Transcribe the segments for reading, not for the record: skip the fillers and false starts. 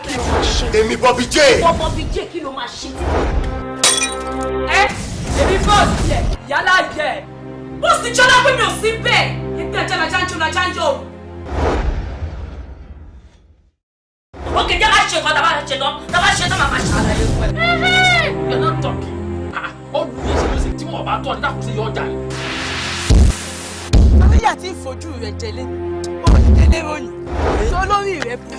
Kí ló máa ṣe? Èmi Bobby J. Ìwọ Bobby J, kí ló máa ṣe tí. Ẹ èmi bọ́ọ̀sì ẹ̀ yálà yẹ bọ́ọ̀sì jọlá pé mi ò sí bẹ́ẹ̀, ẹgbẹ́ ajálajá ń jọlá ń yọ̀. Ó kè jẹ́ ká ṣe nǹkan tá a bá ṣe tán, tá a bá ṣe tán, màá máa ṣàlàyé fún ẹ. You're not talking. Ó lu yẹn ṣe ló ṣe tí wọn bá tọ́ ní dàkú sí yọ ọjà ni. Níyà tí ń fojú rẹ̀ jẹlé, ó ní délé ròyìn tó lórí rẹ̀ bù.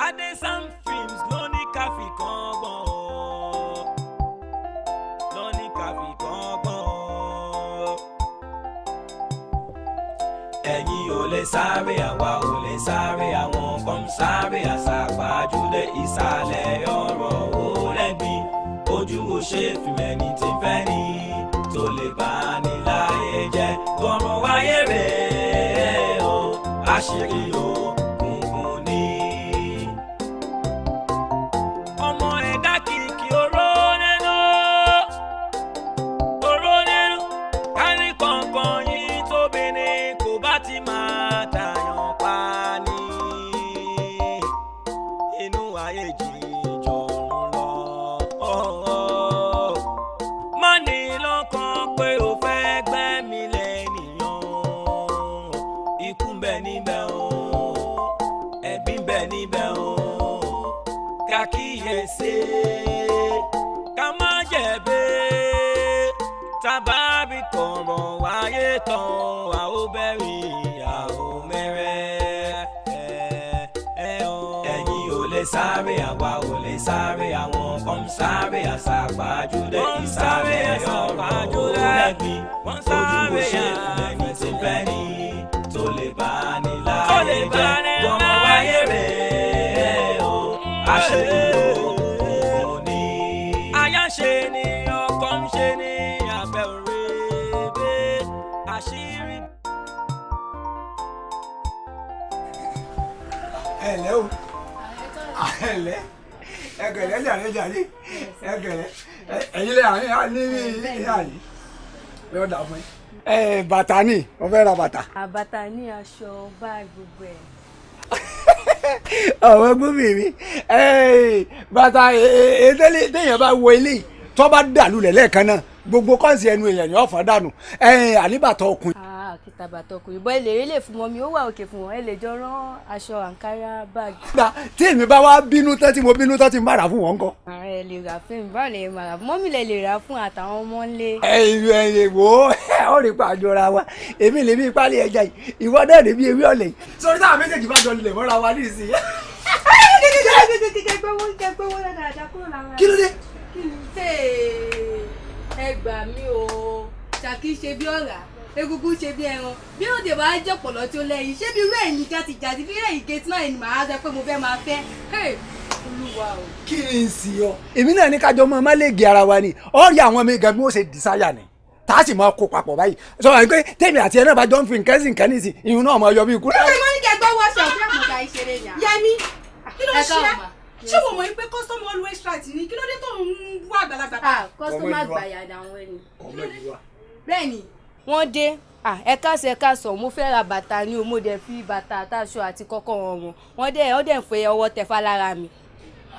Adesam Films ló ní ká fi kan gbọ́n o, ló ní ká fi kan gbọ́n o. Ẹ̀yin ò lè sáré, àwa ò lè sáré, àwọn kan ń sáré àsápajúdé. Ìsàlẹ̀ ọ̀rọ̀ ó lẹ́gbin, ojú ò ṣe fìmẹ̀ni tí fẹ́ ni tó lè bá ní láyé jẹ́ kọ́rọ̀ wáyé rèé o, àṣírí o kùnkùn ní. Ọmọ ẹ̀dá kìkì oró nínú, oró nínú kárí kọ̀ọ̀kan yìí tóbi ni kò bá ti máa tàyàn pa ni. Inú ayé jíjọ ń lọ. Má ní lọ́kàn pé o fẹ́ gbẹ́mí lẹ́nìyàn. Ikú ń bẹ níbẹ̀ o, ẹ̀gbin ń bẹ níbẹ̀ o. Ká kíyèsí, ká má jẹ̀bi, tábà bí kọ̀rọ̀ wáyé tán, a ó bẹ̀rì, a ó mẹ́rẹ́. Ẹ̀yin ò lè sáré, àwa ò lè sáré, àwọn kan ń sáré àsápajúdé. Ìsáré ọ̀rọ̀ ó lẹ́gbin, ojú kò ṣe fún ẹni tí fẹ́ ni tó lè bá ní láyé jẹ́ gbọ́mọ wáyé rèé o, àṣírí òkùnkùn ní. Aya ń ṣe ni, ọkọ ń ṣe ni, abẹ́ òrèbé àṣírí. Ẹ ǹlẹ́ o, ẹ ǹlẹ́, ẹ gẹ̀lẹ́ jàre jàre, ẹ gẹ̀lẹ́. Ẹ̀yin lè àárín ní ìhà yìí yóò dà fún yín. Ẹ bàtà ni mo fẹ́ ra bàtà. Àbàtà ní, aṣọ, báàgì, gbogbo ẹ̀. Àwọn gómìnà mi, bàtà ètèlè téèyàn bá wọ eléyìí, tó bá dàlú lẹ̀ lẹ́ẹ̀kan náà, gbogbo kọ́ǹsì ẹnu èèyàn yóò fọ́n dànù. Àní bàtà ọkùnrin. Ah, kìtà bàtà ọkùnrin bọ́, ẹ lè fún wọn mi, ó wà òkè fún wọn, ẹ lè jọ rán aṣọ àǹkárá, báàgì. Gba tí èmi bá wá bínú tán, tí mo bínú tán, tí n bá rà fún wọn kọ́. Ẹ lè rà fún mi, báwo lè máa rà fún mọ́mí, lè lè rà fún àtàwọn ọmọ ńlé. Ẹ ẹ wò ó, ó rí pa àjọra wa, èmi lè bí pálí ẹja yìí, ìwọ náà lè bí ewé ọ̀lẹ̀ yìí, sórí táwọn méjèèjì bá jọ lè mọ́ra wa nísìnyí. Kí ló dé? Ẹ gbà mí o, ṣàkí ṣe bí ọ̀rá, egungun ṣe bí ẹran, bí òde bá jẹ́ pọ̀lọ́ tí ó lẹ́yìn, ṣé bí irú ẹ̀yìn jàtìjàtì, bí irú ẹ̀yìn gate náà ni màá sọ pé mo fẹ́ máa fẹ́? Olúwa o. Kí ni n sì ọ, èmi náà ní kájọ mọ má lè gé ara wa ni. Ọ rí àwọn mi gan bí wọn ṣe dìsáyà ni, tá a sì máa kó papọ̀ báyìí, sọ wà pé tèmi àti ẹ náà bá jọ ń fi nǹkan sí nǹkan nísìn, ìhun náà máa yọ bí ikú. Ṣé mo ní kẹ́ gbọ́ wọ́ṣọ̀ fún àmọ̀gá ìṣeré ni? Yẹmi, kí ló ń Ẹ ṣe káàbọ̀ é? mà. Ṣé wo mọ̀ pé customer always right ni? Kí ló dé tó ń wá àgbàlagbà? Ah, customer àgbàyà làwọn ẹni. Ọmọ ìlú wa. Bẹ́ẹ̀ni, wọ́n dé. Ah, ẹ káàsán, ẹ káàsán, mo fẹ́ ra bàtà ni o. Mo dẹ̀ fi bàtà àtàṣọ àti kọ́kọ́rọ́ wọn, wọ́n dẹ̀ wọ́n dẹ̀ ń fẹ́ ọwọ́ tẹ̀fà lára mi.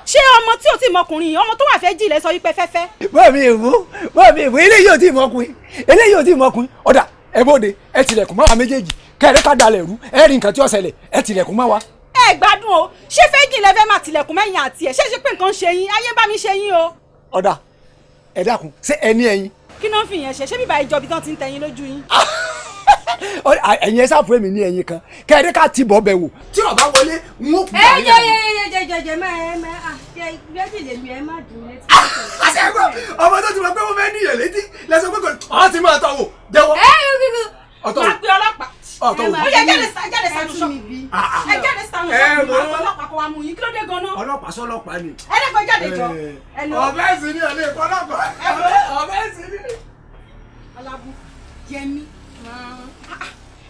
Ṣé ọmọ tí ò tí mọ ọkùnrin yìí, ọmọ tó wà fẹ́ jì lẹ sọ wípé fẹ́fẹ́? Bọ́ọ̀ mi èwo, bọ́ọ̀ mi èwo, eléyìí ò tí ì mọkùnrin, eléyìí ò tí ì mọkùnrin. Ọ̀dà, ẹ bóde, ẹ tilẹ̀kùn mọ́ wa méjèèjì, kẹ́rẹ́ ká dalẹ̀ rú, ẹ rí nǹkan tí ó ṣẹlẹ̀, ẹ tilẹ̀kùn mọ́ wa. Ẹ gbádùn o. Ṣé fẹ́ jì lẹ fẹ́ máa tilẹ̀kùn mẹ́yìn àti ẹ̀? Ṣé ṣe pé nǹkan ń ṣe yín? Ayé bá mi ṣe yín o. Ọ̀dà, ẹ dákun, ṣé ẹ ní ẹyin? Kí náà fi yẹn ṣe? Ṣé bíbá ìjọbi tán ti ń tẹyin lójú yín? Ẹ̀yin ẹ sáfù èmi ní ẹ̀yin kan kẹ́ẹ̀dé ká ti bọ̀ bẹ̀ wò tí ó bá wọlé n ó kú. Ẹ jẹ jẹ jẹ jẹ jẹ má ẹ má jẹ jẹ lèmi ẹ má dùn létí. Àṣẹ ẹ̀gbọ́n ọmọ tó ti mọ̀ pé mo fẹ́ níyàn létí lẹ́sọ̀ pé kò ọ̀ ti máa tọ̀ wò jẹ́wọ́. Ẹ yóò ọ̀tọ̀ Máa pe ọlọ́pàá. Ọ̀tọ̀ wò. Ó yẹ jáde jáde sanu ṣọ́ọ̀bù. Ẹ jáde sanu ṣọ́ọ̀bù, máa pe ọlọ́pàá kó wá mú yín. Kí ló dé gan-an? Ọlọ́pàá sọlọ́pàá ni. Ẹ dẹ́kun, jáde jọ. Ẹ lọ. Ọ̀fẹ́ sí ni ọ̀lẹ́ ìkọlọ́pàá. Ọ̀fẹ́ sí ni. Alábù Yẹmi,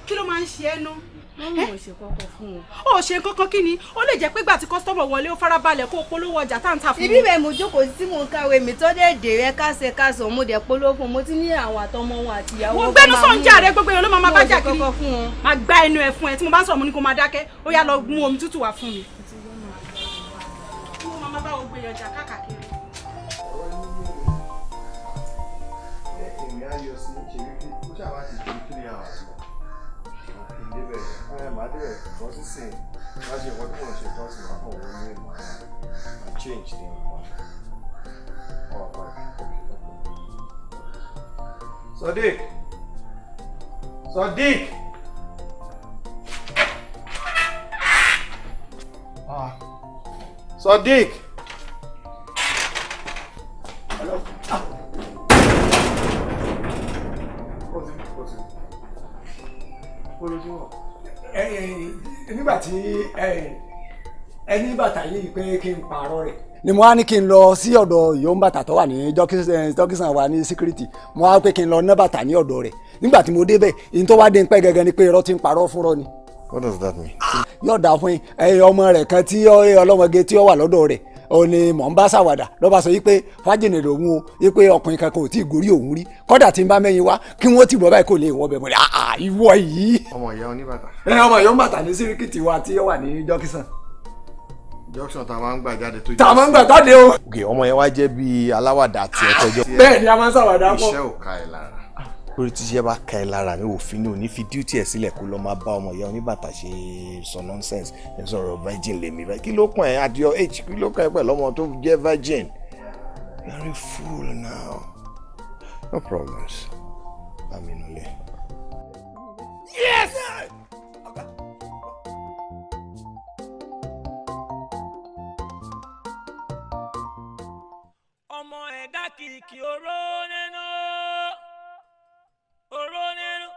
kí ló máa ń ṣe ẹ́ ná? Wọ́n ò ṣe kọ́kọ́ fún wọn. Ó ṣe kankan kí ni? Ó lè jẹ́ pé ìgbà tí customer wọlé, ó farabalẹ̀ kó o polówó ọjà tá à ń tà fún Ibi bẹ́ẹ̀ mo jókòó tí mò ń kàwé mi tó dé dè rẹ káṣe káṣọ, mo dẹ̀ polówó fún un, mo ti ní àwọn àtọmọ wọn àti ìyàwó. Wo, gbẹnu sọ̀njà rẹ, gbogbo èèyàn ló máa bá jà kiri. Mo ṣe kọ́kọ́ fún wọn. Máa gbá ẹnu ẹ fún ẹ. Tí mo bá ń sọ̀rọ̀, mo ní kó máa dákẹ́. Ó yá, lọ mú omi tútù wá fún mi. Mo máa bá gbogbo èèyàn jà káàkiri. Èmi á yọ sí ṣèlérí kó ṣàwá ti ju 3 hours lọ kí n débẹ̀. Ẹ máa débẹ̀ kọ́ sísìn má ṣe nǹkan tí mò ń ṣe tán sí, máa kàn wọ́n ní máa change ní ọ̀pá. All right, okay. Sadiq! Sadiq! Ah. Sadiq! Hello. Ah. Ó ti, ó ti. Ó lójú wọ̀. Nígbà tí ẹni bàtà yìí pé kí n pààrọ̀ rẹ̀ ni mo wá ní kí n lọ sí ọ̀dọ̀ ìyó ń bàtà tó wà ní junction wa ní security. Mo wá pé kí n lọ ná bàtà ní ọ̀dọ̀ rẹ̀. Nígbà tí mo débẹ̀, ìyẹn tó wá dé ń pẹ́ gẹ́gẹ́ ni pé irọ́ ti ń parọ́ fúnrọ́ ni. What does that mean? Yóò dà fún yín. Ẹyin ọmọ rẹ̀ kan tí ọlọ́mọge tí ó wà lọ́dọ̀ rẹ̀, ó ní mò ń bá ṣàwàdà lọ́ba sọ yìí pé virgin lòun o, yìí pé ọkùnrin kankan ò tí ì gorí òun rí, kọ́dà tí ń bá mẹ́yìn wá kí wọ́n ti bọ̀ báyìí kò lè wọ́ bẹ̀ mọ́lẹ̀. Àà, ìwọ yìí. Ọmọ ìyá oníbàtà. Ẹ ọmọ ìyá oníbàtà ní síríkìtì wa tí ó wà ní junction. Junction tá a máa ń gbà jáde tó. Tá a máa ń gbà jáde o. Ok, ọmọ yẹn wá jẹ́ bíi aláwàdà tiẹ̀ tọjọ́. Bẹ́ẹ̀ ni, a máa ń ṣàwàdà pọ̀. Iṣẹ́ ò ká ẹ lára. Lórí tíṣẹ́ bá ka ẹ lára ní òfin ní òní fi duty ẹ̀ sílẹ̀ kó lọ máa bá ọmọ ìyá oníbàtà ṣe sọ nonsense. Ẹ sọ̀rọ̀ virgin lèmi báyìí, kí ló kàn ẹ́ at your age? Kí ló kàn ẹ́ pẹ̀lú ọmọ tó jẹ́ virgin? You are a fool now. No problems. Bá mi nulẹ̀. Yes. Ọmọ ẹ̀dá kìkì oró nínú, oró nínú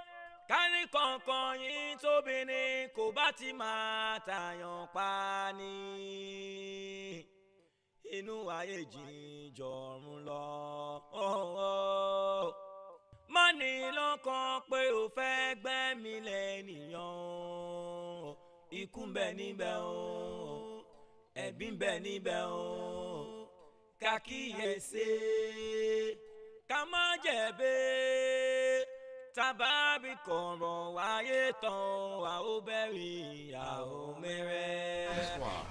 kárí kọ̀ọ̀kan yín tóbi ni kò bá ti máa tàyàn pa ni. Inú ayé jìn jọ̀run lọ. Má ní lọ́kàn pé o fẹ́ gbẹ́mí lẹ́nìyàn. Ikú ń bẹ níbẹ̀ o, ẹ̀bí ń bẹ níbẹ̀ o. Ká kíyèsí, ká má jẹ̀bi. Tábàbí kọ̀rọ̀ wáyé tán, wà ó bẹ̀rẹ̀ ìyàwó mẹ́rẹ́.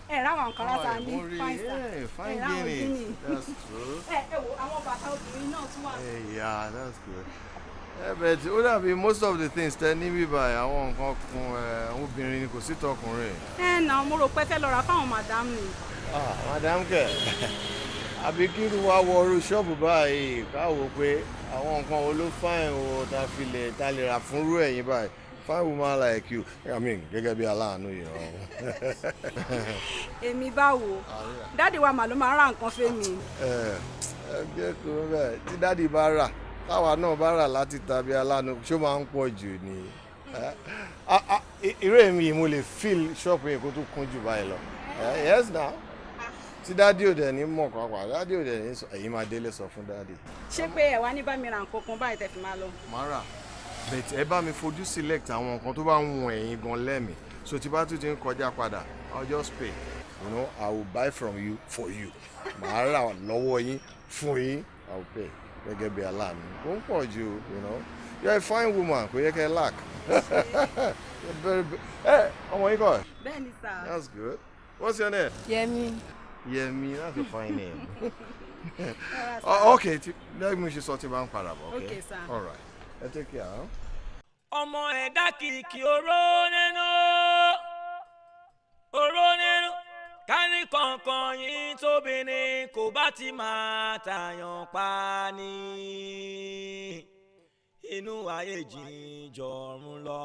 Ẹ ráwọn àǹkárá ta ní fine sir. Yeah, fine Ẹ ráwọn guinea. guinea. That's true. Ẹ wo àwọn bàtà obìnrin náà tún wà. Hey, yeah, that's good. Yeah, but ó dàbí most of the things tẹ ní bíbá àwọn nǹkan kun obìnrin ni, kò sí tọkùnrin. Ẹ nà, mo rò pé fẹ́ lọ rà fáwọn madam ni. Ah, madam kẹ, àbí kí irú wa wọ irú ṣọ́ọ̀bù báyìí ká wò pé àwọn nǹkan wo ló fine o ta fi lè ta lè rà fún irú ẹ̀yin báyìí, fine woman like you, I mean, gẹ́gẹ́ bí aláàánú yìí. Èmi báwo? Daddy wa mà ló máa ń ra nǹkan fẹ́mi. Ẹ ẹ jẹ́ kó bẹ́ẹ̀, tí daddy bá rà, táwa náà bá rà láti tàbí aláàánú, ṣó máa ń pọ̀ jù ni? Irú èmi yìí, mo lè fill ṣọ́ọ̀bù yìí kó tó kún jù báyìí lọ. Yes now, tí daddy ò dẹ̀ ní mọ̀ pàápàá, daddy ò dẹ̀ ní sọ, ẹ̀yin máa délé sọ fún daddy. Ṣé pé ẹ wá ní bá mi ra nǹkan kan báyìí tẹ́ fi máa lọ? Màá rà, but ẹ bá mi fojú select àwọn nǹkan tó bá ń wọ̀n ẹ̀yin gan lẹ́mìí, so tí bá tún ti ń kọjá padà, I'll just pay. I will buy from you for you. Màá rà lọ́wọ́ yín fún yín. I will pay gẹ́gẹ́ bí aláàánú. Kò ń pọ̀ jù. You are a fine woman, kò yẹ kẹ́ lack. You're very ẹ ọmọ yín kọ́ ẹ. Bẹ́ẹ̀ni sir. That's good. What's your name? Yẹmi. Yẹmi, that's a fine name. Oh, okay, let me ṣe sọ tí bá ń padà bọ̀. Okay. Okay, sir. All right, ẹ take care. Huh? Ọmọ ẹ̀dá kìkì oró nínú, oró nínú kárí. Kankan yín tóbi ni kò bá ti máa tàyàn pa ni. Inú ayé jìn jọ̀run lọ.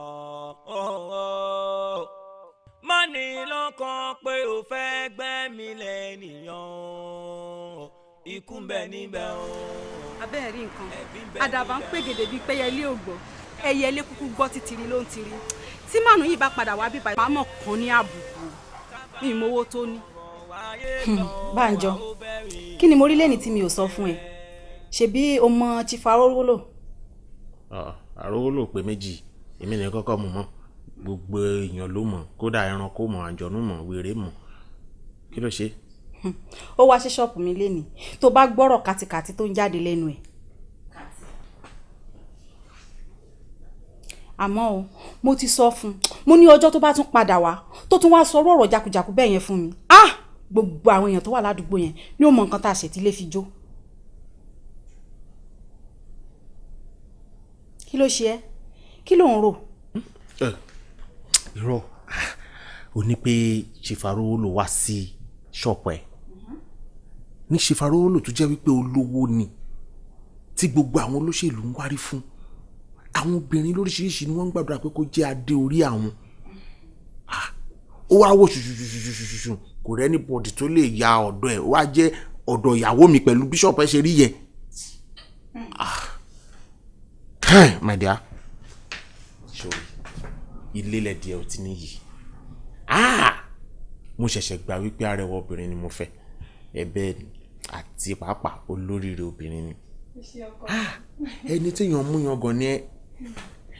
Má ní lọ́kàn pé o fẹ́ gbẹ́mí lẹ́nìyàn, ikú ń bẹ níbẹ̀ o. Abẹ́ẹ̀ rí nǹkan, àdàbà ń pè gèdè bíi pẹ́yẹlé ò gbọ́, ẹyẹlé kúkú gbọ́, títìrí ló ń tiri. Tí mànú yìí bá padà wá bíbá, màá mọ̀ kàn ní àbùkù mi ìmọ̀wó tó ní. Bánjọ, kí ni mo rí lẹ́ni tí mi ò sọ fún ẹ? Ṣebí o mọ Chief Arówólò? Arówólò pé méjì. Èmi ní kọ́kọ́ mú mọ́, gbogbo èèyàn ló mọ̀, kódà ẹranko mọ̀, àjọ̀nú mọ̀, wèrè mọ̀. Kí ló ṣe? Ó wá sí ṣọ́ọ̀pù mi lénìí. Tó bá gbọ́rọ̀ kàtìkàtì tó ń jáde lẹ́nu ẹ̀. Àmọ́ o, mo ti sọ fún un, mo ní ọjọ́ tó bá tún padà wá, tó tún wá sọ ọ̀rọ̀ jákujàku bẹ́ẹ̀ yẹn fún mi, ah, gbogbo àwọn èèyàn tó wà ládùúgbò yẹn ni ó mọ nǹkan tá a ṣe tí lè fi jó. Kí ló ṣe ẹ́? Kí ló ń rò? Irọ́ o ní pé Chief Arówólò wá sí ṣọ́ọ̀pù ẹ̀ ní. Chief Arówólò tó jẹ́ wípé olówó ni, tí gbogbo àwọn olóṣèlú ń wárí fún, àwọn obìnrin lóríṣiríṣi ni wọ́n ń gbàdúrà pé kó jẹ́ adé orí àwọn. Ó wá wò ṣùṣùṣùṣùṣù, kò rẹ́ni bọ̀dì tó lè ya ọ̀dọ̀ ẹ̀, ó wá jẹ́ ọ̀dọ̀ ìyàwó mi pẹ̀lú bíṣọ̀pù ẹ̀ ṣe rí yẹ. My dear, sorry, ilé lẹ́dí ẹ̀ ò ti níyì. Mo ṣẹ̀ṣẹ̀ gbà wípé arẹwà obìnrin ni mo fẹ́, ẹ̀bẹ̀ àti pàápàá olóríire obìnrin ni. Ẹni téèyàn mú yan gan ni ẹ.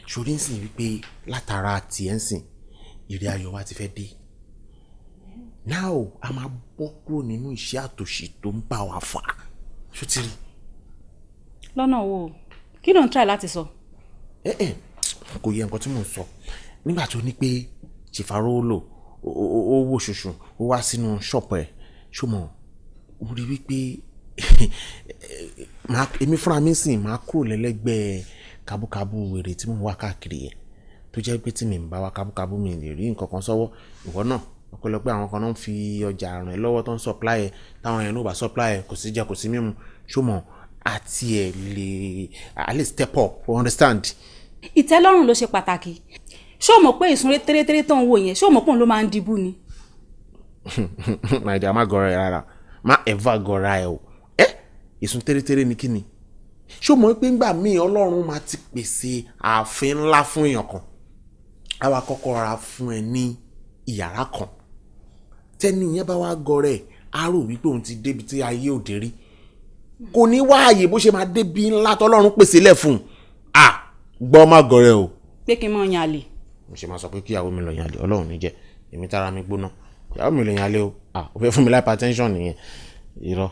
Ṣorí ń sìn wípé látara tiẹ̀ ń sìn, ìrẹ́ ayọ̀ wa ti fẹ́ dé. Now a máa bọ́ kúrò nínú iṣẹ́ àtòṣì tó ń bá wa fà. Ṣó ti rí? Lọ́nà wo? Kí ló ń try láti sọ? Kò yẹ nǹkan tí mò ń sọ. Nígbà tó ní pé Chief Arówólò ó wò ṣùṣù, ó wá sínú ṣọ́ọ̀pù ẹ̀, ṣó mọ̀, ó rí wípé èmi fúnra mi sìn máa kúrò lẹ́lẹ́gbẹ́ kábúkábú wèrè tí mò ń wá káàkiri yẹn, tó jẹ́ pé tí mi ń bá wa kábúkábú mi lè rí nǹkan kan sọ́wọ́. Ìwọ náà, ọ̀pọ̀lọpọ̀ àwọn kan náà ń fi ọjà ràn ẹ́ lọ́wọ́ tó ń supply ẹ̀, táwọn yẹn náà bá supply ẹ̀, kò sí jẹ, kò sí mímu. Ṣó mọ̀, àti ẹ̀ lè a lè step up, you understand? Ìtẹ́lọ́rùn ló ṣe pàtàkì. Ṣé o mọ̀ pé ìsúnré tẹ́rẹ́tẹ́rẹ́ tó ń wò yẹn, ṣé o mọ̀ pé òun ló máa ń dibú ni? My dear, má gọra ẹ rárá, má ever gọra ẹ o. Ẹ ìsún tẹ́rẹ́tẹ́rẹ́ ni kí ni? Ṣé o mọ̀ pé ńgbà míì Ọlọ́run máa ti pèsè ààfin ńlá fún èèyàn kan, á wá kọ́kọ́ ra fún ẹ ní ìyàrá kan, tẹ́ni yẹn bá wá gọrẹ ẹ̀, á rò wípé òun ti débi tí ayé òde rí, kò ní wá àyè bó ṣe máa débi ńlá tọ́lọ́run pèsè lẹ̀ fún un. À gbọ́, má gọrẹ o. Pé kí n mọ̀ yan àlè. Mo ṣe máa sọ pé kíyàwó mi lọ yan àlè? Ọlọ́run ní jẹ́, èmi tára mi gbóná, ìyàwó mi lè yan àlè o. Ah, o fẹ́ fún mi hypertension nìyẹn. Irọ́,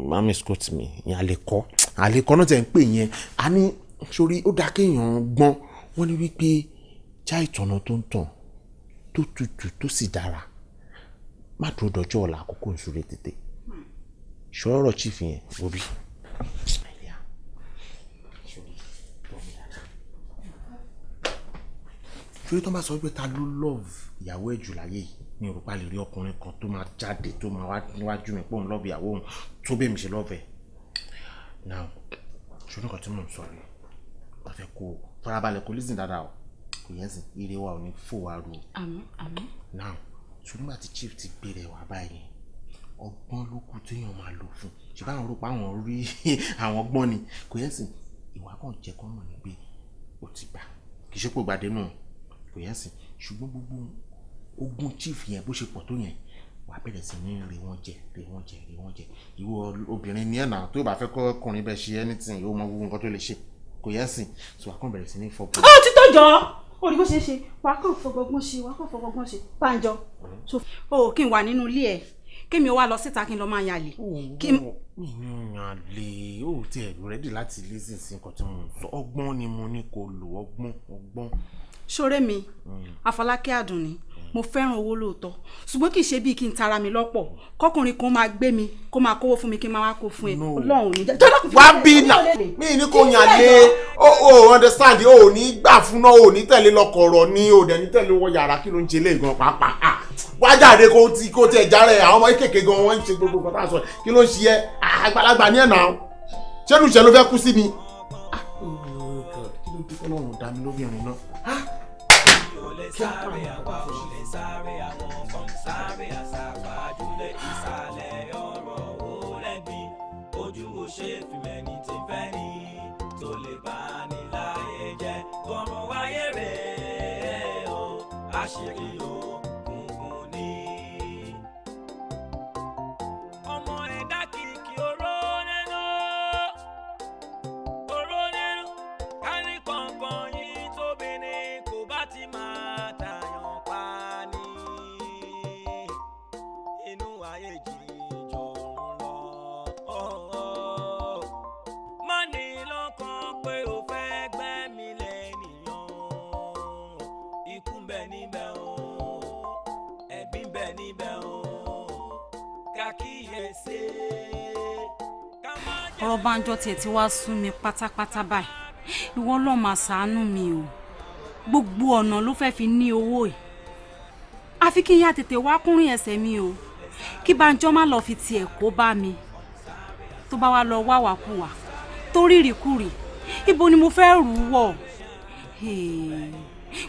má misquote mi. Ìyẹn àlè kọ́, àlè kọ́ náà tẹ̀ ń pè yẹn. A ní sórí, ó dáa kéèyàn gbọ́n. Wọ́n ní wípé já ìtọ̀nà tó ń tàn, tó tutù, tó sì dára, má dúró dọjọ́ ọ̀la, àkókò ìṣúré tètè ṣọ́rọ̀ chief yẹn wo bí. Sórí tó ń bá sọ wípé ta ló love ìyàwó ẹ̀ jù láyé yìí, mi ò rò pa lè rí ọkùnrin kan tó máa jáde, tó máa wá níwájú mi pé òun love ìyàwó òun tó bẹ́ẹ̀ mi ṣe love ẹ̀. Now, ṣòro nǹkan tí mò ń sọ rèé, wọ́n fẹ́ kó o farabalẹ̀, kó listen dáadáa o. Kò yẹn sìn, ire wa ò ní fò wá ru o. Àmín, àmín. Now, ṣòro nígbà tí chief ti gbé rẹ̀ wá báyìí, ọgbọ́n ló kù téèyàn máa lò fún. Ṣe báwọn rò pé àwọn rí àwọn ọgbọ́n ni? Kò yẹn sìn, ìwà kan jẹ́ kó mọ̀ ní pé ó ti gbà, kì í ṣe pé ó gbàdé nù. Kò yẹn sìn, ṣùgbọ́n gbogbo ogun chief yẹn, bó ṣe pọ̀ tó yẹn, wàá bẹ̀rẹ̀ sí ní rí wọ́n jẹ, rí wọ́n jẹ, rí wọ́n jẹ. Ìwọ obìnrin ní ẹ̀nà tó bá fẹ́ kọ́ ọkùnrin bẹ́ẹ̀ ṣe anything, yóò mọ gbogbo nǹkan tó lè ṣe. Kò yẹn sìn, so wàá kàn bẹ̀rẹ̀ sí ní fọ́. Ó ti tó jọ, ó rí bó ṣe ń ṣe, wàá kàn fọgbọgbọ́n ṣe, wàá kàn fọgbọgbọ́n ṣe. Bánjọ, o kí n wà nínú ilé ẹ, kémi ó wá lọ síta, kí n lọ máa yàlè. Mi ní yàn lè ó tiẹ̀ ready láti listen sí nǹkan tí mo ń sọ. Ọgbọ́n ni mo ní kó lò, ọgbọ́n, ọgbọ́n. Ṣoré mi, Afọlákẹ́ Àdùnní, mo fẹ́ràn owó lóòótọ́, ṣùgbọ́n kì í ṣe bíi kí n tara mi lọ́pọ̀, kọkùnrin kan máa gbé mi, kó máa kówó fún mi, kí n máa wá kó fún ẹ. Ọlọ́run ní jẹ́. Wá bí nà mí ní kò yàn lé o. Ò understand? O ò ní gbà fún náà, o ò ní tẹ̀lé lọkọ̀ọ̀rọ̀ ni, o ò dẹ̀ ní tẹ̀lé wọ yàrá. Kí ló ń ṣe lé gan pàápàá? Wájàde kó tí kó tiẹ̀ járẹ̀ àwọn ọmọ kéèké gan wọ́n ń ṣe gbogbo nǹkan tá a sọ kí ló ń ṣe ẹ́ àgbàlagbà ní ẹ̀ náà ṣé inú ìṣẹ́ ló fẹ́ kú sí mi. Kí ló dé Ọlọ́run dá mi lóbìnrin náà. Sáré àwa ò lè sáré àwọn kan sáré àsápajúdé ìsàlẹ̀ ọ̀rọ̀ ó lẹ́gbin ojú ò ṣe fìmẹ́ni tí fẹ́ ni tó lè bá ní láyé jẹ́ tọrọ wáyé rèé o àṣírí o kùnkùn ni. Ọmọ ẹ̀dá kìkì oró nínú kárí kọ̀ọ̀kan yìí tóbi ni kò bá ti máa tàyàn pa ni inú ayé jíjọ lọ. Má ní lọ́kàn pé o fẹ́ gbẹ́mí lẹ́nìyàn ikú ń bẹ níbẹ̀ o ẹ̀bí ń bẹ níbẹ̀ o kàkíyèsí. Ọ̀rọ̀ Bánjọ tiẹ̀ ti wá sú mi pátápátá báyìí. Ìwọ ló máa ṣàánú mi o. Gbogbo ọ̀nà ló fẹ́ fi ní owó yìí. Àfi kí n yá tètè wá kúnrín ẹsẹ̀ mi o. Kí Bánjọ má lọ fi tiẹ̀ kó bá mi. Tó bá wá lọ wáwàkuwà tó rírìkúrì ibo ni mo fẹ́ rù ú wọ̀.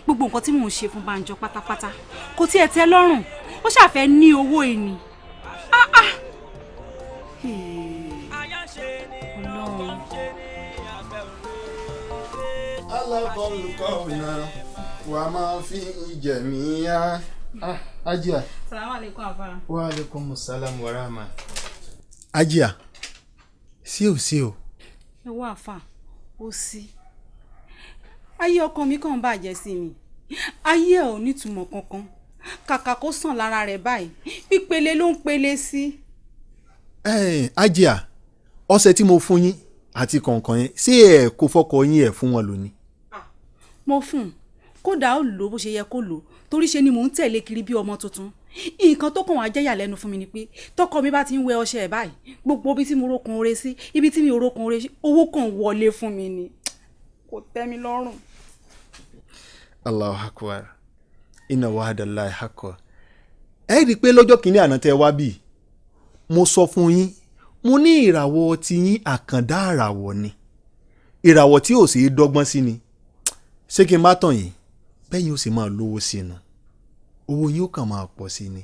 Gbogbo nǹkan tí mò ń ṣe fún Bánjọ pátápátá kò tiẹ̀ tẹ́ lọ́rùn. Ó ṣàfẹ́ ní owó yìí ni. Ọlọ́run. Alábọ̀lùkọ́ọ̀nà wà máa fi ìjẹ̀míyá. Ajia. Salaam alaikum afa. Wa alaikum salam wa rahma. Ajia, sí ò sí o. Ẹ wá àfà, ó sí. Ayé ọkọ mi kàn ń bàjẹ́ sí mi. Ayé ẹ̀ ò nítumọ̀ kankan. Kàkà kó sàn lára rẹ̀ báyìí. Pípele ló ń pele sí. Ajia, ọṣẹ tí mo fún yín àti kọ̀ọ̀kan yẹn ṣé ẹ kò fọkọ yín ẹ̀ fún wọn lónìí? Mo fún un, kódà ó lò ó bó ṣe yẹ kó lò ó torí ṣe ni mò ń tẹ̀lé kiri bí ọmọ tuntun. Nǹkan tó kàn wá jẹ́ ìyàlẹ́nu fún mi ni pé tọkọ mi bá ti ń wẹ ọṣẹ ẹ̀ báyìí gbogbo ibi tí mo rókun oore sí ibi tí mi ò rókun oore sí owó kan wọlé fún mi ni kò tẹ́ mi lọ́rùn. Allahu akbar, inna wa'dallahi haqqo. Ẹ rí i pé lọ́jọ́ kìíní àná tẹ́ wá bí mo sọ fún yín mo ní ìràwọ̀ tiyín àkàndá àràwọ̀ ni ìràwọ̀ tí ò sì í dọ́gbọ́n sí ni ṣé kí n má tàn yín bẹ́yìn ó sì máa lówó sí nu owó yín ó kàn máa pọ̀ sí ni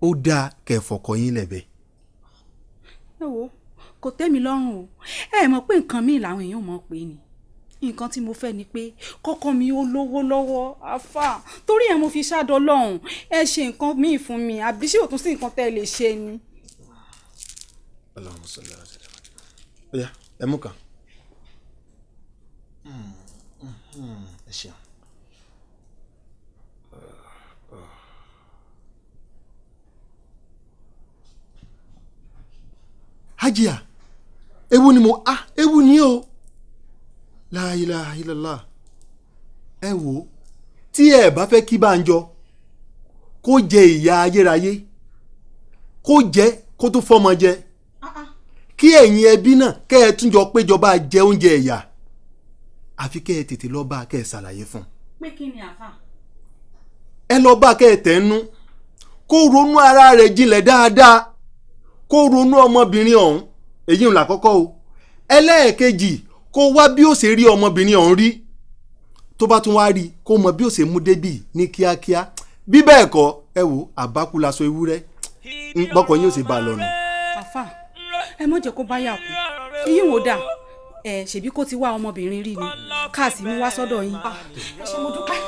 ó dáa kẹ́ ẹ fọkọ yín lẹ̀bẹ̀. Ẹ wo kò tẹ́ mi lọ́rùn o. Ẹ mọ̀ pé nǹkan míì làwọn èèyàn mọ̀ pé ni nǹkan tí mo fẹ́ ni pé kọ́kọ́ mi ó lówó lọ́wọ́ àfà torí ẹ̀ mo fi ṣáàdọ̀ lọ́hùn ẹ ṣe nǹkan míì fún mi àbí ṣé òtún sí nǹkan tẹ́ ẹ lè ṣe ni. Allahumma salli ala sayyidina Muhammad. Ó yá ẹ mú kan. Ẹ ṣeun. Hajia, ewu ni mo ewu ni o. La ilaha illallah. Ẹ wo tí ẹ bá fẹ́ kí Bánjọ kó jẹ ìyà ayérayé kó jẹ kó tó fọmọ jẹ kí ẹ̀yin ẹbí náà kẹ́ ẹ tún jọ péjọba jẹ oúnjẹ ẹ̀yà àfi kẹ́ ẹ tètè lọ bá kẹ́ ẹ ṣàlàyé fún un. Pé kí ni àfà? Ẹ lọ bá kẹ́ ẹ tẹ̀ ń nú kó ronú ara rẹ̀ jinlẹ̀ dáadáa kó ronú ọmọbìnrin ọ̀hún èyí ń là kọ́kọ́ o. Ẹlẹ́ẹ̀kejì kó wá bí ó ṣe rí ọmọbìnrin ọ̀hún rí tó bá tún wá rí kó mọ bí ó ṣe mú débì ní kíákíá bí bẹ́ẹ̀ kọ́ ẹ wò àbákú laṣọ ewúrẹ́ bọ́kọ yín ó sì bá a lọ nù. Àfà ẹ mọ̀ jẹ́ kó bá yà kú iyì wò dà ẹ ṣèbí kó ti wá ọmọbìnrin rí ni káàsì mú wá sọ́dọ̀ yín. Ẹ ṣé mo dúpẹ́.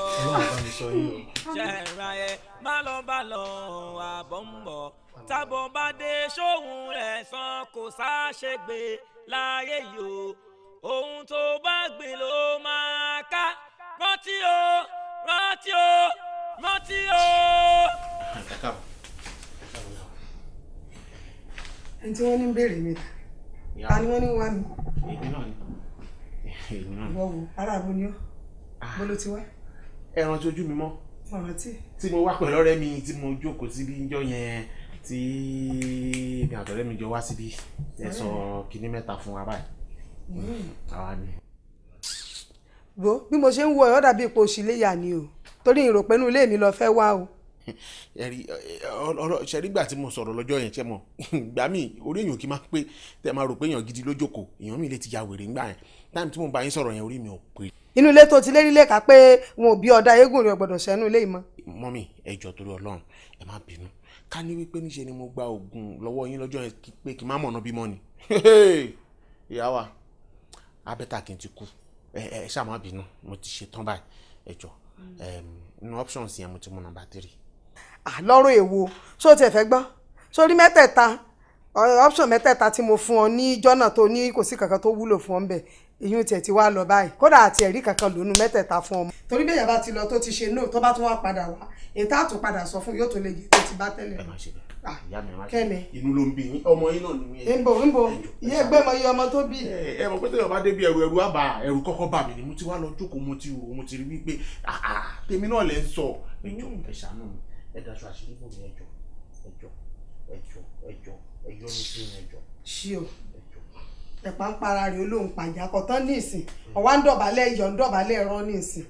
Ṣẹ̀ra ẹ má lọ bá lọ àbọ̀ ń bọ̀ tábọ̀ bá dé sóhun rẹ̀ san kò sáṣegbè láyé yìí o ohun tó bá gbìn ló máa ká rántí o rántí o rántí o. Ẹni tí wọ́n ní ń béèrè mi ta ni wọ́n ní wá mi. Èmi náà ni. Èmi náà ni. Ìwọ wo ará abo ni ó bó ló ti wá. Ẹ rántí ojú mi mọ́. Ọ̀rọ̀ tí. Tí mo wá pẹ̀lú ọ̀rẹ́ mi tí mo jókòó síbi níjọ́ yẹn tí mi àtọ̀rẹ́ mi jọ wá síbi ẹ sọ kinní mẹ́ta fún wa báyìí. Àwa ni. Wo bí mo ṣe ń wo ẹ̀ ọ́ dàbí ipò òṣìléyà ni o torí ìrò pé inú ilé mi lọ fẹ́ wá o. Ẹ̀rí ọ̀rọ̀ ṣẹ̀rígbà tí mo sọ̀rọ̀ lọ́jọ́ yẹn, ṣe mọ̀ gbà mí orí èèyàn kì í máa pé tẹ máa rò pé èèyàn gidi lójókòó, èèyàn mi lè ti ya wèrè ńgbà yẹn. Time tí mo bá yín sọ̀rọ̀ yẹn, orí mi ò pé. Inú ilé tó ti lérí lẹ́ka pé wọn ò bí ọ̀dà eégún rẹ̀ gbọ́dọ̀ sẹ́nu ilé ìmọ̀. Mummy, ẹ jọ̀ọ́, torí Ọlọ́run, ẹ má bínú. Ká ní wípé níṣe ni mo gba oògùn lọ́wọ́ yín lọ́jọ́ yẹn pé kí n má mọ̀nà bímọ ni, ìyá wa abẹ́tà kí n ti kú. Ẹ ṣáà má bínú, mo ti ṣe tán báyìí. Ẹ jọ̀ọ́, nínú options yẹn, mo ti mú number 3. Lọ́rọ̀ èwo ṣó tiẹ̀ fẹ́ gbọ́? Sórí mẹ́tẹ̀ẹ̀ta, option mẹ́tẹ̀ẹ̀ta tí mo fún ọ ní jọ́nà tó ní kò sí kankan tó wúlò fún ọ ńbẹ̀, ìyún tiẹ̀ ti wá lọ báyìí. Kódà àti ẹ̀rí kankan lónú mẹ́tẹ̀ẹ̀ta fún ọmọ. Torí bẹ́ẹ̀ yàrá ti lọ tó ti ṣe no, tó bá tún wá padà wá, ètò àtún padà sọ fún yóò tó lè jẹ tó ti bá tẹ́lẹ̀. Ẹ má ṣe bẹ́ẹ̀, ìyá mi, ẹ má ṣe. Kẹ́mi. Inú ló ń bí yín, ọmọ yín náà ni mí. Nbo nbo ìyá ẹgbẹ́ mọ iye ọmọ tó bí. Ẹ mọ̀ pé téèyàn bá débi ẹrù, ẹrù àbà, ẹrù kọ́kọ́ bà mí ni. Mo ti wá lọ jókòó, mo ti rò, mo ti rí wípé tèmi náà lẹ ń sọ. Ẹ jọ̀ọ́, ẹ ṣàánú mi, ẹ daṣọ àṣírí bò mí. Ẹ jọ̀ọ́, ẹ jọ̀ọ́, ẹ jọ̀ọ́, ẹ jọ̀ọ́, ẹ yọ́nú sí mi, ẹ jọ̀ọ́. Ṣí o, ẹ̀pà ń para rẹ̀, olóhùn pàjá kọ̀tán ní ìsìn, ọ̀wá ń dọ̀bálẹ̀ iyọ̀, ń dọ̀bálẹ̀ ẹ̀rọ ní ìsìn.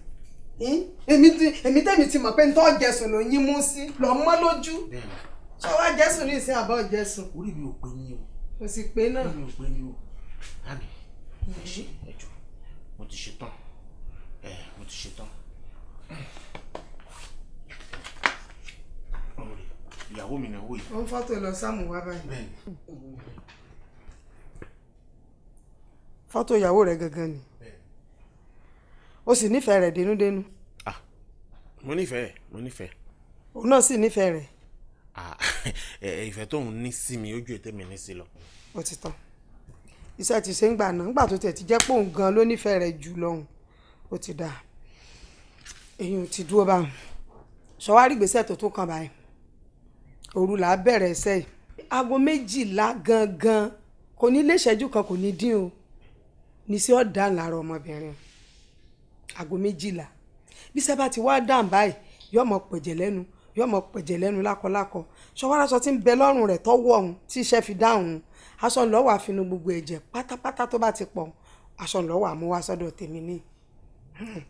Èmi tẹ́mi ti mọ̀ pé ntọ́ jẹ̀sùn ló yín mú sí lọ́ mọ́ lójú. Ṣé wàá jẹ́sùn ní ìsìn àbọ̀ jẹ́sùn? Orí mi ò pé ní o. Kò sì pé náà. Orí mi ò pé ní o. Àmì ẹ ṣe, ẹ jọ̀ọ́, mo ti ṣe tán, ẹ mo ti ṣe tán. Ìyàwó mi náà wò yìí. Ó ń fọ́tò lọ sáàmù wá báyìí. Fọ́tò ìyàwó rẹ̀ gangan ni, ó sì nífẹ̀ẹ́ rẹ̀ dénúdénú. Ah, mo nífẹ̀ẹ́, mo nífẹ̀ẹ́. Òun náà sì nífẹ̀ẹ́ rẹ̀. Ah, ìfẹ́ tóun ní sí mi ojú ètè mi ní sí lọ. Ó ti tán, iṣẹ́ ti ṣe ń gbà náà. Ńgbà tó tẹ̀ ti jẹ́ pé òun gan ló nífẹ̀ẹ́ rẹ̀ jù lọ́hùn, ó ti dáa, èyí ò ti dúró báwọn. Ṣọwárí ìgbésẹ̀ tó tún kàn báyìí, òru là á bẹ̀rẹ̀ ẹsẹ̀ yìí. Aago 12 gangan, kò ní lé ìṣẹ́jú kan, kò ní dín o, ní sí ọ̀dà lára ọmọbìnrin. Aago 12, bí sẹ́bà ti wá dàn báyìí, yóò mọ pẹ̀jẹ̀ lẹ́nu, yóò mọ pẹ̀jẹ̀ lẹ́nu lákọlákọ. Ṣọwọ́n aṣọ tí ń bẹ lọ́rùn rẹ̀ tọ́wọ́ ọ̀hún tí iṣẹ́ fi dáhùn, aṣọ ńlọ́wọ́ àfinú gbogbo ẹ̀jẹ̀ pátápátá tó bá ti pọ̀, aṣọ ńlọ́wọ́ àmúwá sọ́dọ̀ tèmi ní,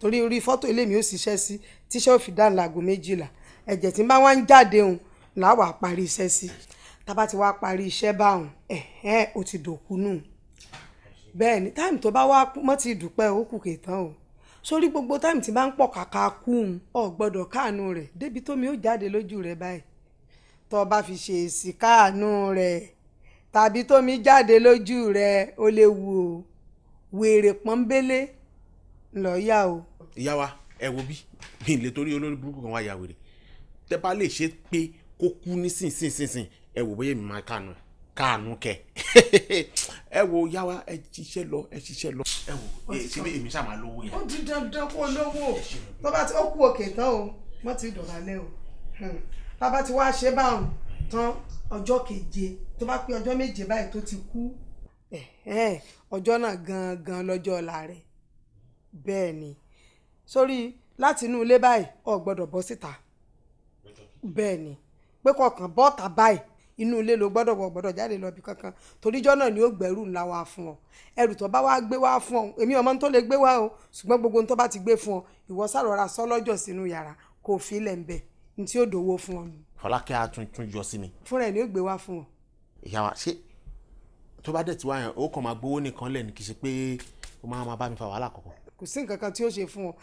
torí orí fọ́tò ilé mi ó ṣiṣẹ́ sí tíṣẹ́ ò fi dáhùn láago 12. Ẹ̀jẹ̀ tí ń bá wá ń jáde òun làwà parí iṣẹ́ sí. Tábà ti wá parí iṣẹ́ báwọn, ẹ̀hẹ́n, ó ti dòkú nù. Bẹ́ẹ̀ ni, time tó bá wá mọ́ ti dùpẹ́, ó kù kèétán o. Sórí gbogbo time tí bá ń pọ̀ kàkà kú un, ò gbọ́dọ̀ káànú rẹ̀ débi tómi ó jáde lójú rẹ̀ báyìí. Tó bá fi ṣe èsì káànú rẹ̀ tàbí tómi jáde lójú rẹ̀, ó léwu o. Wèrè pọ́nbélé ńlọ yá o. Ìyá wa, ẹ wo bí mi lè torí olórí burúkú kan wá ya wèrè. Tẹ bá lè ṣe pé kó kú nísinsìnyìnsìn, ẹ wò bóyá èmi máa káànú káànú kẹ. Ẹ wo, yá wa, ẹ ṣiṣẹ́ lọ, ẹ ṣiṣẹ́ lọ. Ẹ wò ẹ ṣe bí èmi ṣáà máa lówó yẹn. Ó di dandan kó lówó. Tó bá ti ó kú òkè tán o, mọ́ ti dọ̀bálẹ̀ o. Tá bá ti wá ṣe báwọn tán, ọjọ́ keje, tó bá pé ọjọ́ 7 báyìí tó ti kú, ọjọ́ náà gangan lọ́jọ́ ọ̀la rẹ̀. Bẹ́ẹ̀ ni, sórí láti inú ilé báyìí, o gbọ́dọ̀ bọ́ síta. Bẹ́ẹ̀ ni, pé kọ̀ọ̀kan bọ́ọ̀tà báyìí, inú ilé ló gbọ́dọ̀ wọ̀, gbọ́dọ̀ jáde lọ bí kankan, toríjọ́ náà ni ó gbẹ́rù ńlá wá fún ọ. Ẹrù tó bá wá gbé wá fún ọ, èmi ọmọ tó lè gbé wá o, ṣùgbọ́n gbogbo ohun tó bá ti gbé fún ọ, ìwọ sàrọ̀ra sọ́lọ́jọ́ sínú yàrá kó o fi ilẹ̀ ń bẹ̀ ní tí ó dòwó fún ọ nù. Fọlákẹ́ á tún tún yọ sí mi. Fúnra ẹ̀ ni ó gbé wá fún ọ. Ìyá wa, ṣé tó bá dẹ̀ tí wá yẹn, ó kàn máa gbowó nìkan lẹ̀ ní, kì í ṣe pé ó máa máa bá mi fa wàhálà kankan? Kò sí nǹkan kan tí ó ṣe fún ọ.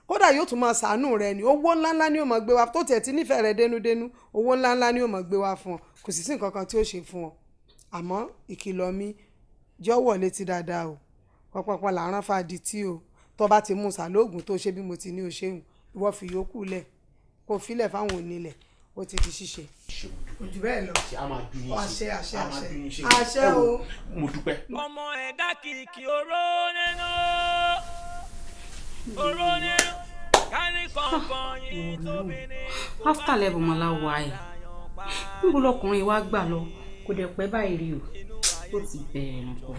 Kódà yóò tún máa ṣàánú rẹ ni. Owó ńláńlá ni ó máa gbé wá, tó tiẹ̀ ti nífẹ̀ẹ́ rẹ dénúdénú, owó ńláńlá ni ó máa gbé wá fún ọ. Kò sì sí nǹkan kan tí ó ṣe fún ọ. Àmọ́ ìkìlọ̀ mi, jọ̀wọ́ létí dáadáa o. Pọpọpọ là ń rán fàdí tí o. Tó bá ti mú sàlóògùn tó ṣe bí mo ti ní o ṣeun, ìwọ fi yòókù lẹ̀, kó filẹ̀ fáwọn onílẹ̀, ó ti di ṣíṣe. Kò jù bẹ́ẹ̀ lọ. Àṣẹ, àṣẹ, àṣẹ, àṣẹ o. Mo dúpẹ́. Ọmọ ẹ̀dá kìkì oró nínú, oró nínú kárí kọ̀ọ̀kan yìí tóbi ní. After 11 mọ̀lá wà ẹ̀, níbo lọkùnrin wa gbà lọ? Kò dẹ̀ pẹ́ báyìí rí o, ó ti bẹ̀rẹ̀ nǹkan.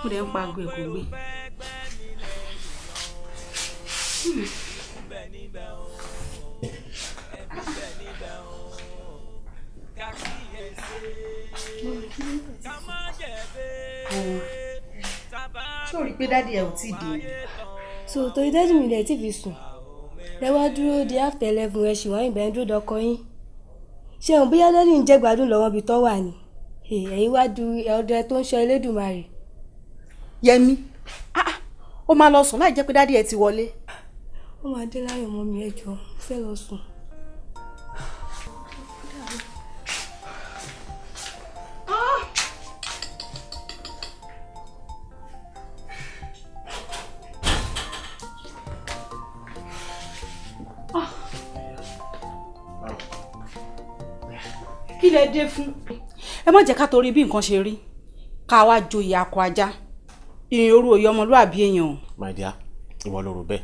Mo dẹ̀ ń pa aago ẹ̀, kò gbé. Ṣé o rí i pé daddy ẹ ò tí ì dé ni? So torí daddy mi lẹ̀ tí fi sùn. Lẹ wá dúró di after 11, ẹ ṣì wá ìgbà yẹn dúró dọkọ yín. Ṣé òun bóyá daddy ń jẹ́ gbádùn lọ́wọ́ ibi tán wà ni? Ẹ̀yin wá du ọdẹ tó ń ṣọ́ Elédùmarè. Yẹmi, ó máa lọ sùn láì jẹ́ pé daddy ẹ ti wọlé. Ó máa dé láyọ̀ mọ́ mi, ẹ jọ̀ọ́, mo fẹ́ lọ sùn. Kí lẹ dé fún? Ẹ má jẹ́ ká torí bí nǹkan ṣe rí ká wá joyè akọ ajá, ìrìn òru òye ọmọlúàbí èèyàn o. My dear, ìwọ ló rò bẹ́ẹ̀.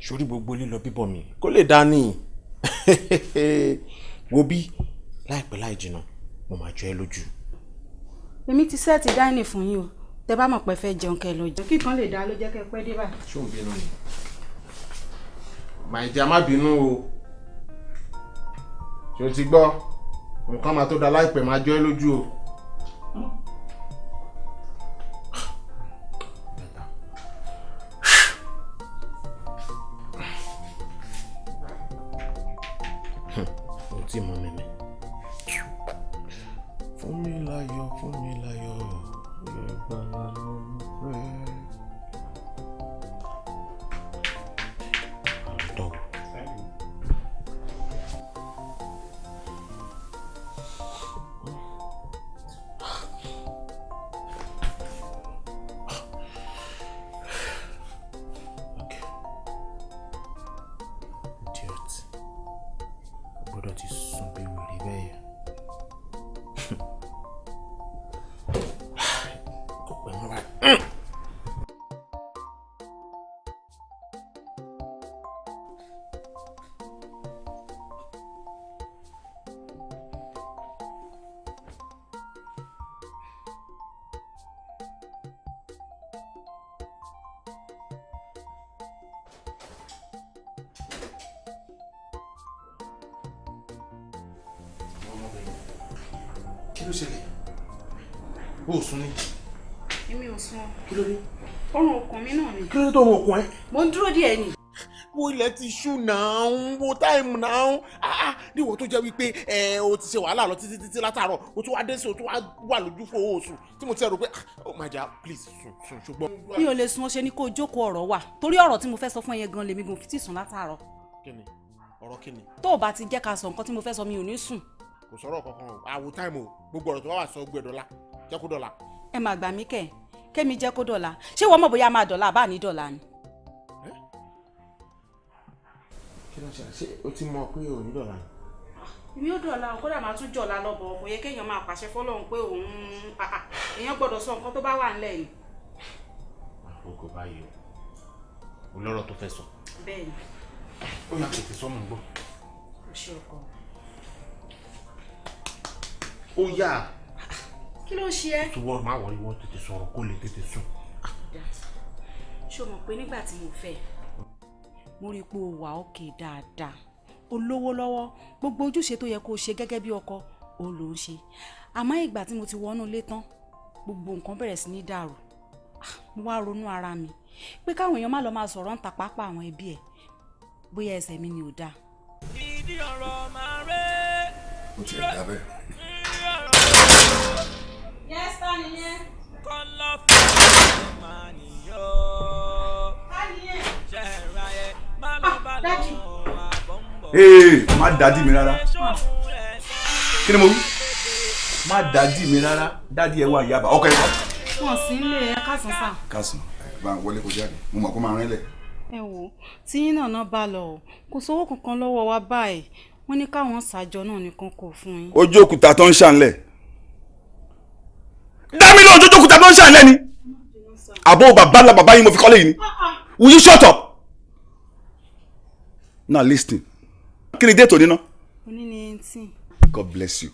Sórí gbogbo lílọ bíbọ̀ mi kó lè dání. Wo bí láìpẹ́ láì jìnnà mo máa jọ ẹ́ lójú. Èmi ti set dining fún yín o, tẹ bá mọ̀ pé fẹ́ jẹun kẹ́ lọ jẹun. Kíkan lè dá ló jẹ́ kẹ́ pẹ́ dé báyìí. Ṣé òun bínú ni? My dear, má bínú o. Ṣé o ti gbọ́? Nǹkan máa tó da láìpẹ́, máa jọ ẹ́ lójú o. O tí mọ mímí. Fún mi láyọ̀, fún mi láyọ̀, ìgbàlà ló ń fẹ́. Àlọ́. Idiot. Gbọ́dọ̀ ti sùn bí wèrè bẹ́ẹ̀ yẹn. Kò pẹ́ mọ́ báyìí. Kí ló ṣẹlẹ̀? O ò sùn ni? Èmi ò sùn. Kí ló dé? Oorun ọkàn mi náà ni. Kí ló dé tó ń okun ẹ? Mo ń dúró díẹ̀ ni. Wo ilẹ̀ ti ṣú náà, wo táìmù náà, níwọ̀ tó jẹ́ wípé ẹ o ti ṣe wàhálà lọ títí títí látàárọ̀, o tún wá dé sí, o tún wá wà lójú fún owó oṣù tí mo ti rò pé oh my dear, please sùn sùn ṣùgbọ́n. Mi ò lè sùn, ó ṣe ni kó o jókòó, ọ̀rọ̀ wà torí ọ̀rọ̀ tí mo fẹ́ sọ fún ẹyẹ gan lèmi gan fi tí sùn látàárọ̀. Kí ni ọ̀rọ̀ kí ni? Tó o bá ti jẹ́ ká sọ nǹkan tí mo fẹ́ sọ, mi ò ní sùn. Kò sọ̀rọ̀ kankan o, àwò táìmù o, gbogbo ọ̀rọ̀ tó bá wà sọ gbé dọ́là, jẹ́ kó dọ́là. Ẹ máa gbà mí kẹ̀, kémi jẹ́ kó dọ̀la, ṣé wọ́n mọ̀ bóyá máa dọ̀la àbá ní dọ̀la ni? Kí ló ń ṣe? Ṣé o ti mọ̀ pé o ní dọ̀la ni? Èmi ò dọ̀la, kódà máa tún jọ̀la lọ́bọ̀. Kò yẹ kéèyàn máa pàṣẹ fọlọ́run pé òun èèyàn gbọ́dọ̀ sọ nǹkan tó bá wà ńlẹ̀ ni. Àkókò báyìí o, olóró tó fẹ́ sọ. Bẹ́ẹ̀ni. Ó yà tètè sọ́mù gbọ́. O ṣe ọkọ. Ó yà. Kí ló ń ṣe ẹ́? Tí wọ́n máa wọlé, wọ́n tètè sọ̀rọ̀ kó lè tètè sùn. Ṣé o mọ̀ pé nígbà tí mo fẹ́, mo rí i pé o wà òkè dáadáa, o lówó lọ́wọ́, gbogbo ojúṣe tó yẹ kó o ṣe gẹ́gẹ́ bí ọkọ òun ló ń ṣe. Àmọ́ ìgbà tí mo ti wọnú ilé tán, gbogbo nǹkan bẹ̀rẹ̀ sí ní dàrú. Mo wá ronú ara mi pé káwọn èèyàn má lọ máa sọ̀rọ̀ ń ta pápá àwọn ẹbí ẹ̀, bóyá ẹsẹ̀ mi ni ò dáa. Ìdí ọ̀rọ̀ máa rẹ̀. Ó ti ẹ̀ dá bẹ́ẹ̀. Yes, ta nìyẹn? Kọ́lọ́fín máa nìyọ́. Ta nìyẹn? Ṣé ẹ ra ẹ má lọ bá lọ àbọ̀ ń bọ̀. Ee, má dádì mi rárá. Kí ni mo wí? Má dádì mi rárá, dádì ẹ wà yaba ọkọ ẹ kọ. Wọn sì ń lé ẹ kásán sá. Kásán, bá a wọlé kó jáde, mo mọ̀ kó máa rìn lẹ̀. Ẹ wò, tí yín náà bá lọ o, kò sówó kankan lọ́wọ́ wa báyìí, wọ́n ní káwọn ṣàjọ náà nìkan kò fún yín. Ojú òkúta tó ń ṣànlẹ̀. Dámi náà, ojú òkúta tó ń ṣànlẹ̀ ni. Àbó bàbá ńlá bàbá yín mo fi kọ́lé yìí ni. Will you shut up? Now listen. Kí ni date òní náà? Òní ni 18. God bless you.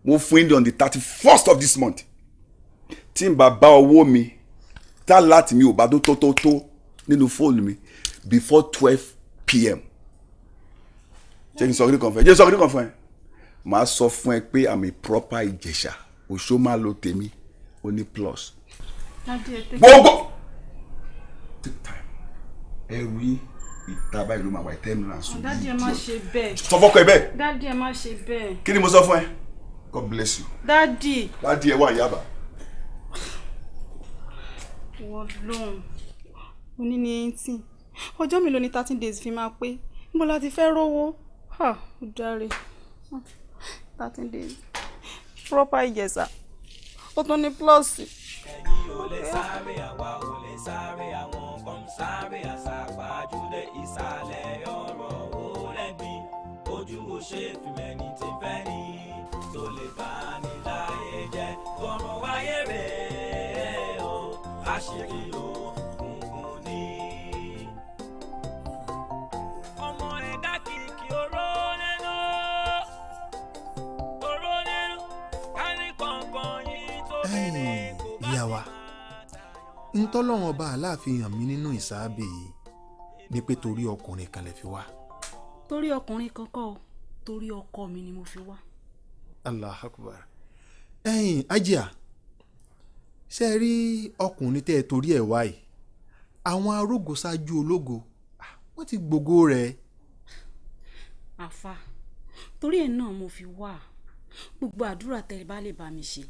Mo fún yín on the 31st of this month. Tí n bá bá owó mi, tá láti mi ò bá tó tó tó tó nínú fóònù mi before 12 p.m. Ṣé kí n sọ kí ni kan fún ẹ? Jẹ́ sọ kí ni kan fún ẹ? Màá sọ fún ẹ pé I'm a proper Ìjẹ̀ṣà. Òṣó máa lo tèmi, ó ní plus. Daddy, ẹ take Gbogbo. Take time. Ẹrù yín ìta báyìí ló máa wà, ìtẹ́ mi náà sùn. Daddy, ẹ má ṣe bẹ́ẹ̀. Sọ fọ́kọ ẹ bẹ́ẹ̀. Daddy, ẹ má ṣe bẹ́ẹ̀. Kí ni mo sọ fún ẹ? God bless you. Daddy. Daddy ẹ wà Yaba. Wọ́n lóhùn. Òní ni 18. Ọjọ́ mélòó ni 13 days fi máa pé? Níbo la ti fẹ́ rówó? Ha, ó dáre. 13 days. Proper Ìjẹ̀ṣà. Ó tún ní plus. Ẹ̀yin ò lè sáré, àwa ò lè sáré, àwọn kan ń sáré àsápajúdé. Ìsàlẹ̀ ọ̀rọ̀ ó lẹ́gbin, ojú ò ṣe fìmẹ́ni tí fẹ́ ní tó lè bá ní láyé jẹ́. Ọ̀rọ̀ wáyé rèé o, àṣírí òkùnkùn ní. Ọmọ ẹ̀dá kìkì oró nínú, oró nínú, kárí kọ̀ọ̀kan yìí tó fi ní kò bá. Ìyá wa, ntọ́lọ́run ọba aláàfin hàn mí nínú ìsáábẹ̀ yìí ni pé torí ọkùnrin kan lè fi wá. Torí ọkùnrin kan kọ́ o, torí ọkọ mi ni mo fi wá. Allah akbar. Ẹ̀yin ajia, ṣe é rí ọkùnrin tẹ́ ẹ torí ẹ̀ wá yìí, àwọn arógo ṣáájú ológo, wọ́n ti gbogbo rẹ̀. Àfa, torí ẹ̀ náà mo fi wá. Gbogbo àdúrà tẹ́ ẹ bá lè bá mi ṣe,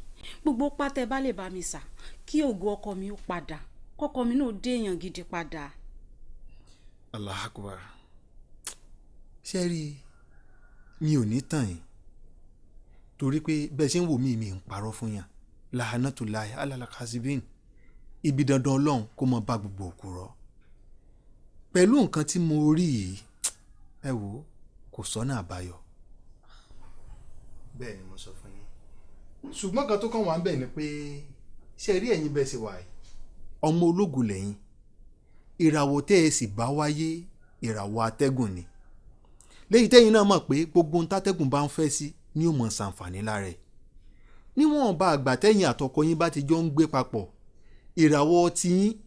gbogbo pá tẹ́ ẹ bá lè bá mi sà, kí ògo ọkọ mi ó padà, kọ́kọ mi náà dé èèyàn gidi padà. Allah akbar. Ṣe rí, mi ò ní tàn yín, torí pé bẹ́ẹ̀ ṣe ń wò mí, mi ń parọ́ fún yàn. Lahanatulahi alalakasibin, ibi dandan ọlọ́run kó mọ bá gbogbo òkú rọ. Pẹ̀lú nǹkan tí mo rí yìí, ẹ wò ó, kò sọ́nà àbáyọ. Bẹ́ẹ̀ ni mo sọ fún yín, ṣùgbọ́n kan tó kàn wá ń bẹ̀ ni pé, ṣe rí ẹ̀yin bẹ́ẹ̀ ṣe wà yìí, ọmọ ológo lẹ́yìn. Ìràwọ̀ tẹ́ ẹ sì bá wáyé, ìràwọ̀ atẹ́gùn ni. Lẹ́yìn tẹ́yìn náà mọ̀ pé gbogbo ohun tátẹ́gùn bá ń fẹ́ sí ni ó mọ̀ ṣàǹfààní lára ẹ̀. Níwọ̀n bá àgbà tẹ́yìn àtọkọ yín bá ti jọ ń gbé papọ̀, ìràwọ̀ tiyín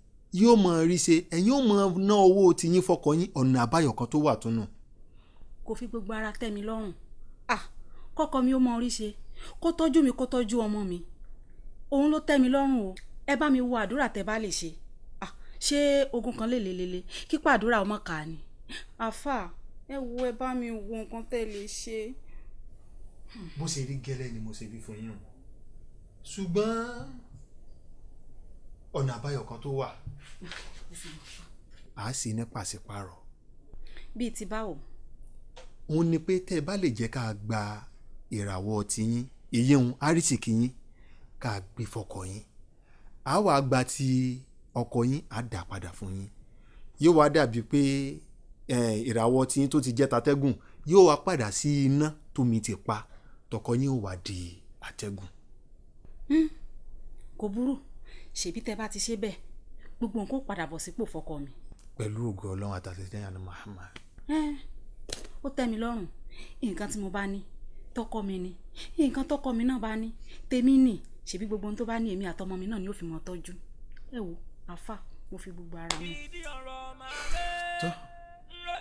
yóò mọ̀ rí ṣe, ẹ̀yin ó mọ̀ ná owó tiyín fọkọ yín. Ọ̀nà àbáyọ kan tó wà túnú. Kò fi gbogbo ara tẹ́ mi lọ́rùn. Ah, kọ́kọ́ mi ó mọ orí ṣe, kó tọ́jú mi, kó tọ́jú ọmọ mi, òun ló tẹ́ mi lọ́rùn o. Ẹ bá mi wo àdúrà tẹ́ bá lè ṣe. Ah, ṣé ogun kan lè lelele kípa àdúrà ọmọ kà á ni? Àfà, ẹ wo, ẹ bá mi wo nǹkan tẹ́ lè ṣe. Bó ṣe rí gẹ́lẹ́ ni mo ṣe fi fún yín o, ṣùgbọ́n ọ̀nà àbáyọ kan tó wà, á sì ní pàṣípàrọ̀. Bíi ti báwo? Òun ni pé tẹ́ ẹ bá lè jẹ́ ká gba ìràwọ̀ tiyín, ìyẹn àrísìkí yín, ká gbé fọkọ yín, á wàá gba ti ọkọ yín, á dà padà fún yín. Yóò wá dàbí pé ìràwọ̀ tiyín tó ti jẹ́ tatẹ́gùn yóò wá padà sí iná tómi ti pa, tọkọ yín ó wá di àtẹ́gùn. Kò burú. Ṣèbí tẹ́ bá ti ṣe bẹ́ẹ̀, gbogbo nǹkan ó padà bọ̀ sípò fọkọ mi. Pẹ̀lú ògo Ọlọ́run àtàtẹ̀tẹ̀ àná Muhammad. Ó tẹ́ mi lọ́rùn. Nǹkan tí mo bá ní tọkọ mi ni, nǹkan tọkọ mi náà bá ní tèmi nì. Ṣèbí gbogbo ohun tó bá ní, èmi àtọmọ mi náà ni ó fi mọ tọ́jú. Ẹ wo, àfà, mo fi gbogbo ara mu. Tó,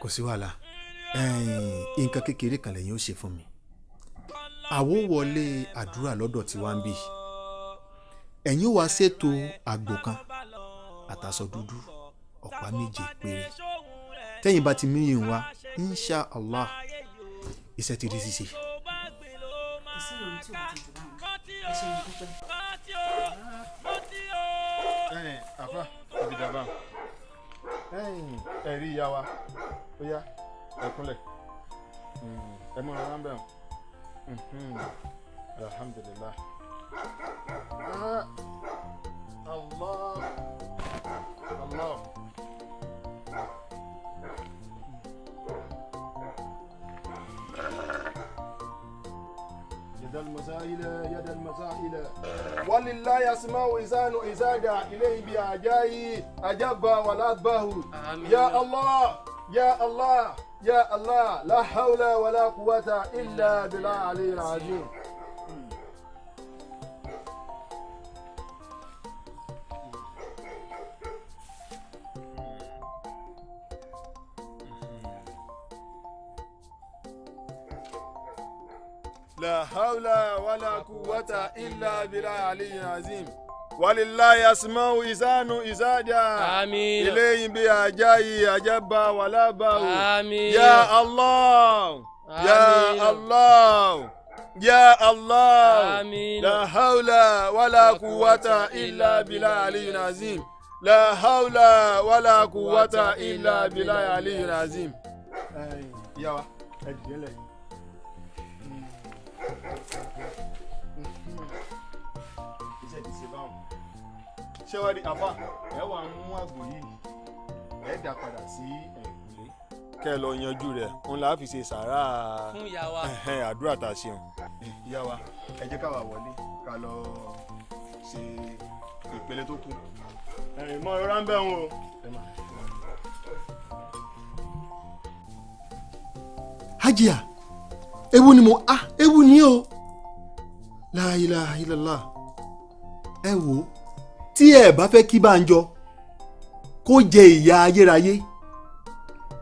kò sí wàhálà. Nǹkan kékeré kan lẹ́yìn ó ṣe fún mi. Àwo wọlé àdúrà lọ́dọ̀ tí wàá ń bì, ẹ̀yin ó wá ṣètò àgbò kan àtàṣọ dúdú ọ̀pá 7 péré. Tẹ́yìn bá ti míyìn wá, insha allah, iṣẹ́ ti di ṣíṣe. Kò sí ìròyìn tí o bá ti jù báwọn. Ẹ ṣe ń dúpẹ́. Ẹ̀yin àfa, òbí dàbà ẹ̀rí ìyá wa, ó yá, ẹ kúnlẹ̀, ẹ múra wá ń bẹ̀ wọ́n. Alhamdulillah. Allah Allah. يد المسائل، يد المسائل، ولله يسمع إذان إزاد إليه بأجاي أجاب ولا أباه. يا الله، يا الله، يا الله، لا حول ولا قوة إلا بالله العلي العظيم. لا حول ولا قوة إلا بالله العلي العظيم. Walilayi asmau isanu isaja. Àmín. Ilayhi bi ajayi ajaba walabau. Àmín. Ya Allah. Ya Àmín. Allah. Ya Allah. Àmín. La hawla wala quwwata illa billahi aliyyil azim. La hawla wala quwwata illa billahi aliyyil azim. Ìyá wa, ẹ dìde lẹ̀. Iṣẹ́ ti ṣe báwọn. Ṣé wàá di àfà? Ẹ wàá mú àgbò yìí, ẹ dà padà sí ẹ̀yìnkùlé. Kẹ́ ẹ lọ yanjú rẹ̀, òun là á fi ṣe sàárà Fún ìyá wa. Ẹ̀hẹ́n, àdúrà tá a ṣeun. Ìyá wa, ẹ jẹ́ ká wà wọlé ká lọ ṣe ìpele tó kù. Ẹ̀yin mọ ìrora ń bẹ̀ wọn o. Hajiya, ewu ni mo ah ewu ni o. La ilaha illallah. Ẹ wò ó, tí ẹ bá fẹ́ kí Bánjọ kó jẹ ìyà ayérayé,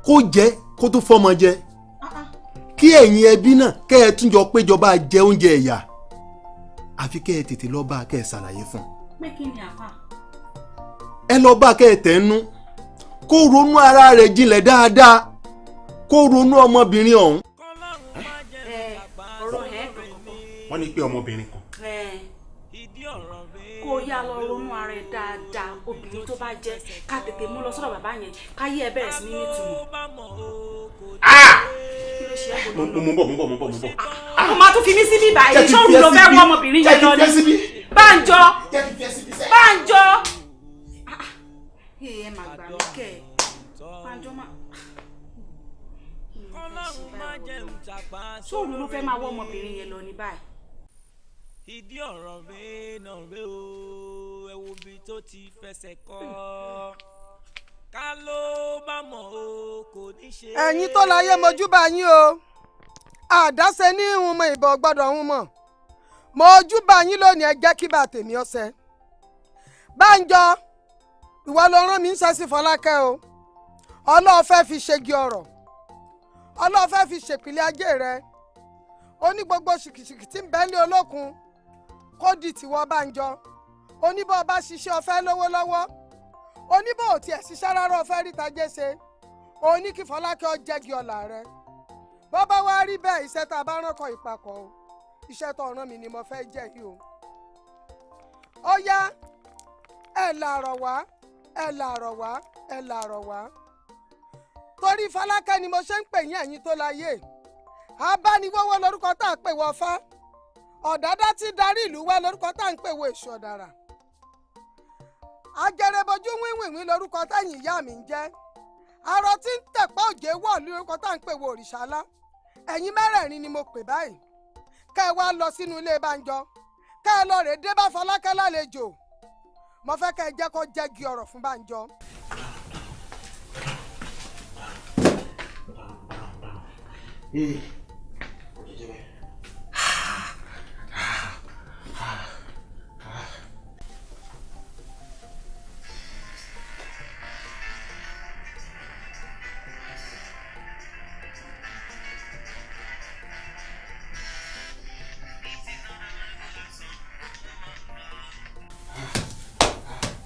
kó jẹ kó tó fọmọ jẹ, kí ẹ̀yin ẹbí náà kẹ́ ẹ tún jọ péjọ bá jẹ oúnjẹ ìyà, àfi kẹ́ ẹ tètè lọ bá kẹ́ ẹ ṣàlàyé fún un. Pé kí ni àfà? Ẹ lọ bá kẹ́ ẹ tẹ̀ ń nú, kó ronú ara rẹ̀ jinlẹ̀ dáadáa, kó ronú ọmọbìnrin ọ̀hún. Ọ̀rọ̀ ẹ̀ kọ̀ọ̀kan. Wọ́n ní pé ọmọbìnrin kan. Kó o yá lọ ronú ara ẹ dáadáa, obìnrin tó bá jẹ́ ká tètè mú lọ sọ́dọ̀ bàbá yẹn, káyé ẹ bẹ̀rẹ̀ sí ní nítumọ̀. Kí ló ṣe é? Mo mo bọ̀, mo bọ̀, mo bọ̀, mo bọ̀. Ó máa tún fi mí síbí báyìí. Jẹ́ kí n Ṣóòrù fi ẹ́ ló fẹ́ síbí. wọ ọmọbìnrin Jẹ́ yẹn kí n lọ fi ẹ́ ni. síbí. Bánjọ, Bánjọ. Ẹ mà gbà mí kẹ́ ẹ, Bánjọ má. Ṣóòrù ló fẹ́ máa wọ ọmọbìnrin yẹn lọ ní báyìí. Ìdí ọ̀rọ̀ rẹ̀ náà rẹ̀ o, ẹ wo ibi tó ti fẹsẹ̀ kọ́, ká ló bá mọ̀ o, kò ní ṣe. Ẹ̀yin tó láyé, mojúbà yín o. Àdáṣe ní ìhun mọ ìbọn gbọ́dọ̀ ń mọ̀. Mojúbà yín lónìí, ẹ jẹ́ kí bá tèmi ọ̀sẹ̀. Bánjọ, ìwọ ló rán mi ń ṣe sí Fọlákẹ́ o. Ọlọ́ọ̀ fẹ́ fi ṣègi ọ̀rọ̀, ọlọ́ọ̀ fẹ́ fi ṣèpìlẹ̀ ajé rẹ. Ó ní gbogbo ṣìkìṣìkì tí ń bẹ ní olókun kó di tìwọ Bánjọ. Oníbọ̀ ọba ṣiṣẹ́ ọ̀fẹ́ lówó lọ́wọ́, oníbọ̀ ò tiẹ̀ ṣiṣẹ́ rárá, ọ̀fẹ́ ríta jẹ́ ṣe. Òun ní kí Fọlákẹ́ ọ jẹ́gi ọ̀la rẹ. Bọ́ bá wá rí bẹ́ẹ̀, iṣẹ́ tá a bá rán kọ ìpapọ̀ o, iṣẹ́ tó rán mi ni mo fẹ́ jẹ́ yìí o. Ó yá, ẹ làárọ̀ wá, ẹ làárọ̀ wá, ẹ làárọ̀ wá. Torí Fọlákẹ́ ni mo ṣe ń pè yín, ẹ̀yin tó láyé. Abániwọ́wọ́ lórúkọ tá a pè wọ fá, ọ̀dádá tí darí ìlú wá lórúkọ tá à ń pè wọ èṣù ọ̀dàrà, ajẹrẹbojú wíwìnwín lórúkọ táyìn ìyá mi ń jẹ́, arọ tí ń tẹ̀pá òjé wọ̀ lórúkọ tá à ń pè wọ òrìṣàlá. Ẹ̀yin mẹ́rẹ̀ẹ̀rin ni mo pè báyìí, kẹ́ ẹ wá lọ sínú ilé Bánjọ, kẹ́ ẹ lọ rè dé bá Fọlákẹ́ lálejò. Mo fẹ́ kẹ́ ẹ jẹ́ kó jẹ́gi ọ̀rọ̀ fún Bánjọ. Ee, kò jẹ́ bẹ́ẹ̀.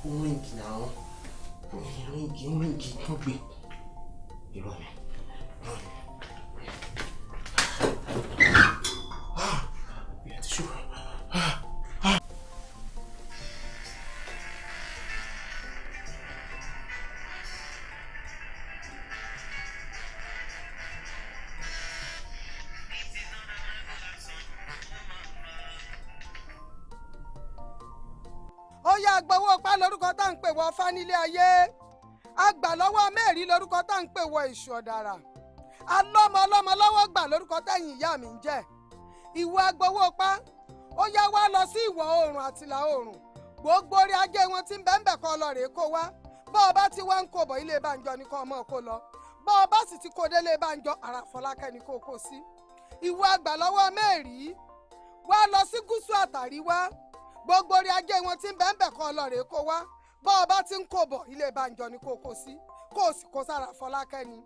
Ó ring náà, ó ring, ó ring, tó gbé. Irọ́ ni, irọ́ ni. Ah, ilẹ̀ ti ṣú. Ah, ah. Ó yá, agbowó pa lórúkọ tá à ń pè wọ fánílé ayé, àgbà lọ́wọ́ mẹ́rin lórúkọ tá à ń pè wọ èṣù ọ̀dàrà, alọ́mọ ọlọ́mọ lọ́wọ́ gbà lórúkọ tẹ̀yìn ìyá mi ń jẹ́. Ìwọ agbowó pa, ó yá, wá lọ sí ìwọ̀ oòrùn àti ìlà oòrùn, gbogbo orí ajé wọn tí ń bẹ́ẹ̀ bẹ́ẹ̀ kọ́ lọ rèé kó wá. Bọ́ ọ bá ti wá ń kó bọ̀, ilé Bánjọ ni kó ọmọ kó lọ. Bọ́ ọ bá sì ti kó délé Bánjọ, ara Fọlákẹ́ ni kó kó sí. Ìwọ àgbà lọ́wọ́ mẹ́rin, wá lọ sí gúúsù àtàríwá, gbogbo orí ajé wọn tí ń bẹ́ẹ̀ bẹ́ẹ̀ kọ́ lọ rèé kó wá. Bọ́ ọ bá ti ń kó bọ̀, ilé Bánjọ ni kó kó sí, kó o sì kó sára Fọlákẹ́ ni.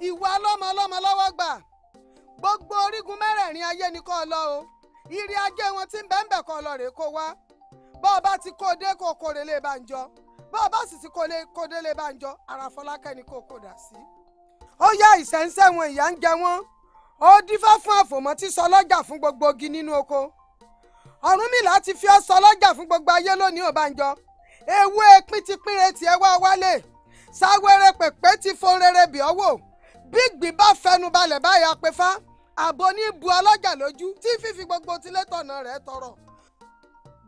Ìwọ ọlọ́mọ ọlọ́mọ lọ́wọ́ gbà, gbogbo orígun mẹ́rẹ̀ẹ̀rin ayé ni kó lọ o. Ìrì ajé wọn tí ń bẹ́ẹ̀ bẹ́ẹ̀ kọ́ lọ rèé kó wá. Bọ́ ọ bá ti kó dé kó kó relé Bánjọ, bọ́ ọ bá sì ti kó délé Bánjọ, ara Fọlákẹ́ ni kó kó dà sí. Ó yá ìṣẹ́ńṣẹ́ wọn, ìyá ń jẹ wọ́n. Ó dífá fún àfòmọ́ tí sọ lọ́jà fún gbogbo igi nínú oko. Ọ̀rúnmìlà ti fi ọ́ sọ lọ́jà fún gbogbo ayé lónìí ò Bánjọ. Ewé píntípínre tiẹ̀ wá wálé, sáwéré pèpè ti fon rere bì ọ́ wò. Bí gbìn bá fẹnu balẹ̀ báyà pé fá àbò ní bu ọlọ́jà lójú tí fífi gbogbo tilétọ̀nà rẹ̀ tọrọ.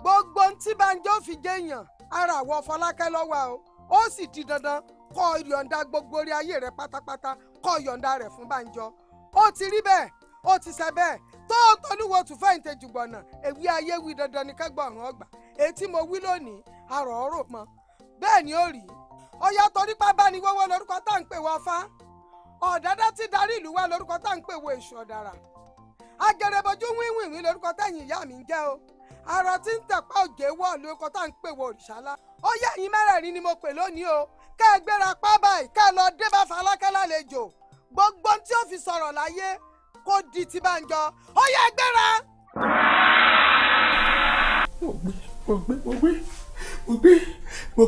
Gbogbo ntí Bánjọ fi jẹ́yàn ara àwọ̀ Fọlákẹ́ lọ́wọ́ o. Ó sì di dandan kó yọ̀ǹda gbogbo orí ayé rẹ̀ pátápátá, kó yọ̀ǹda rẹ̀ fún Bánjọ. Ó ti rí bẹ́ẹ̀, ó ti ṣe bẹ́ẹ̀. Tó tolúwo tún fẹ̀yìntì jùgbọ̀nà èwe ayé wí dandan ní kẹ́gbọ̀n ọgbà. Èyí tí mo wí lónìí àrò ọ̀rọ̀ mọ́ bẹ́ẹ̀ ni ó rí. Ọ̀yà torí pé bá ní wọ́wọ́ lórúkọ tá à ń pè wọ́n fá. Ọ̀dádá tí darí ìlú wa lórúkọ tá à ń pè wọ èṣù ọ̀dàrà. Agẹrẹbọjú wíwìnwín lórúkọ tẹ̀yìn ìyá mi ń jẹ́ o. Àrò tí ń tẹ̀pá òjé wọ̀ lórúkọ tá à ń pè wọ òrìṣàlá. Ó yẹ ẹ̀yin mẹ́rẹ̀ẹ̀rin ni mo pè lónìí o. Kẹ́ ẹ gbéra pá báyìí, kẹ́ ẹ lọ dé bá Fọlákẹ́ lálejò. Gbogbo tí ó fi sọ̀rọ̀ láyé kó di ti Bánjọ. Ó yẹ ẹ gbéra. Mo gbé, mo gbé, mo gbé, mo gbé, mo.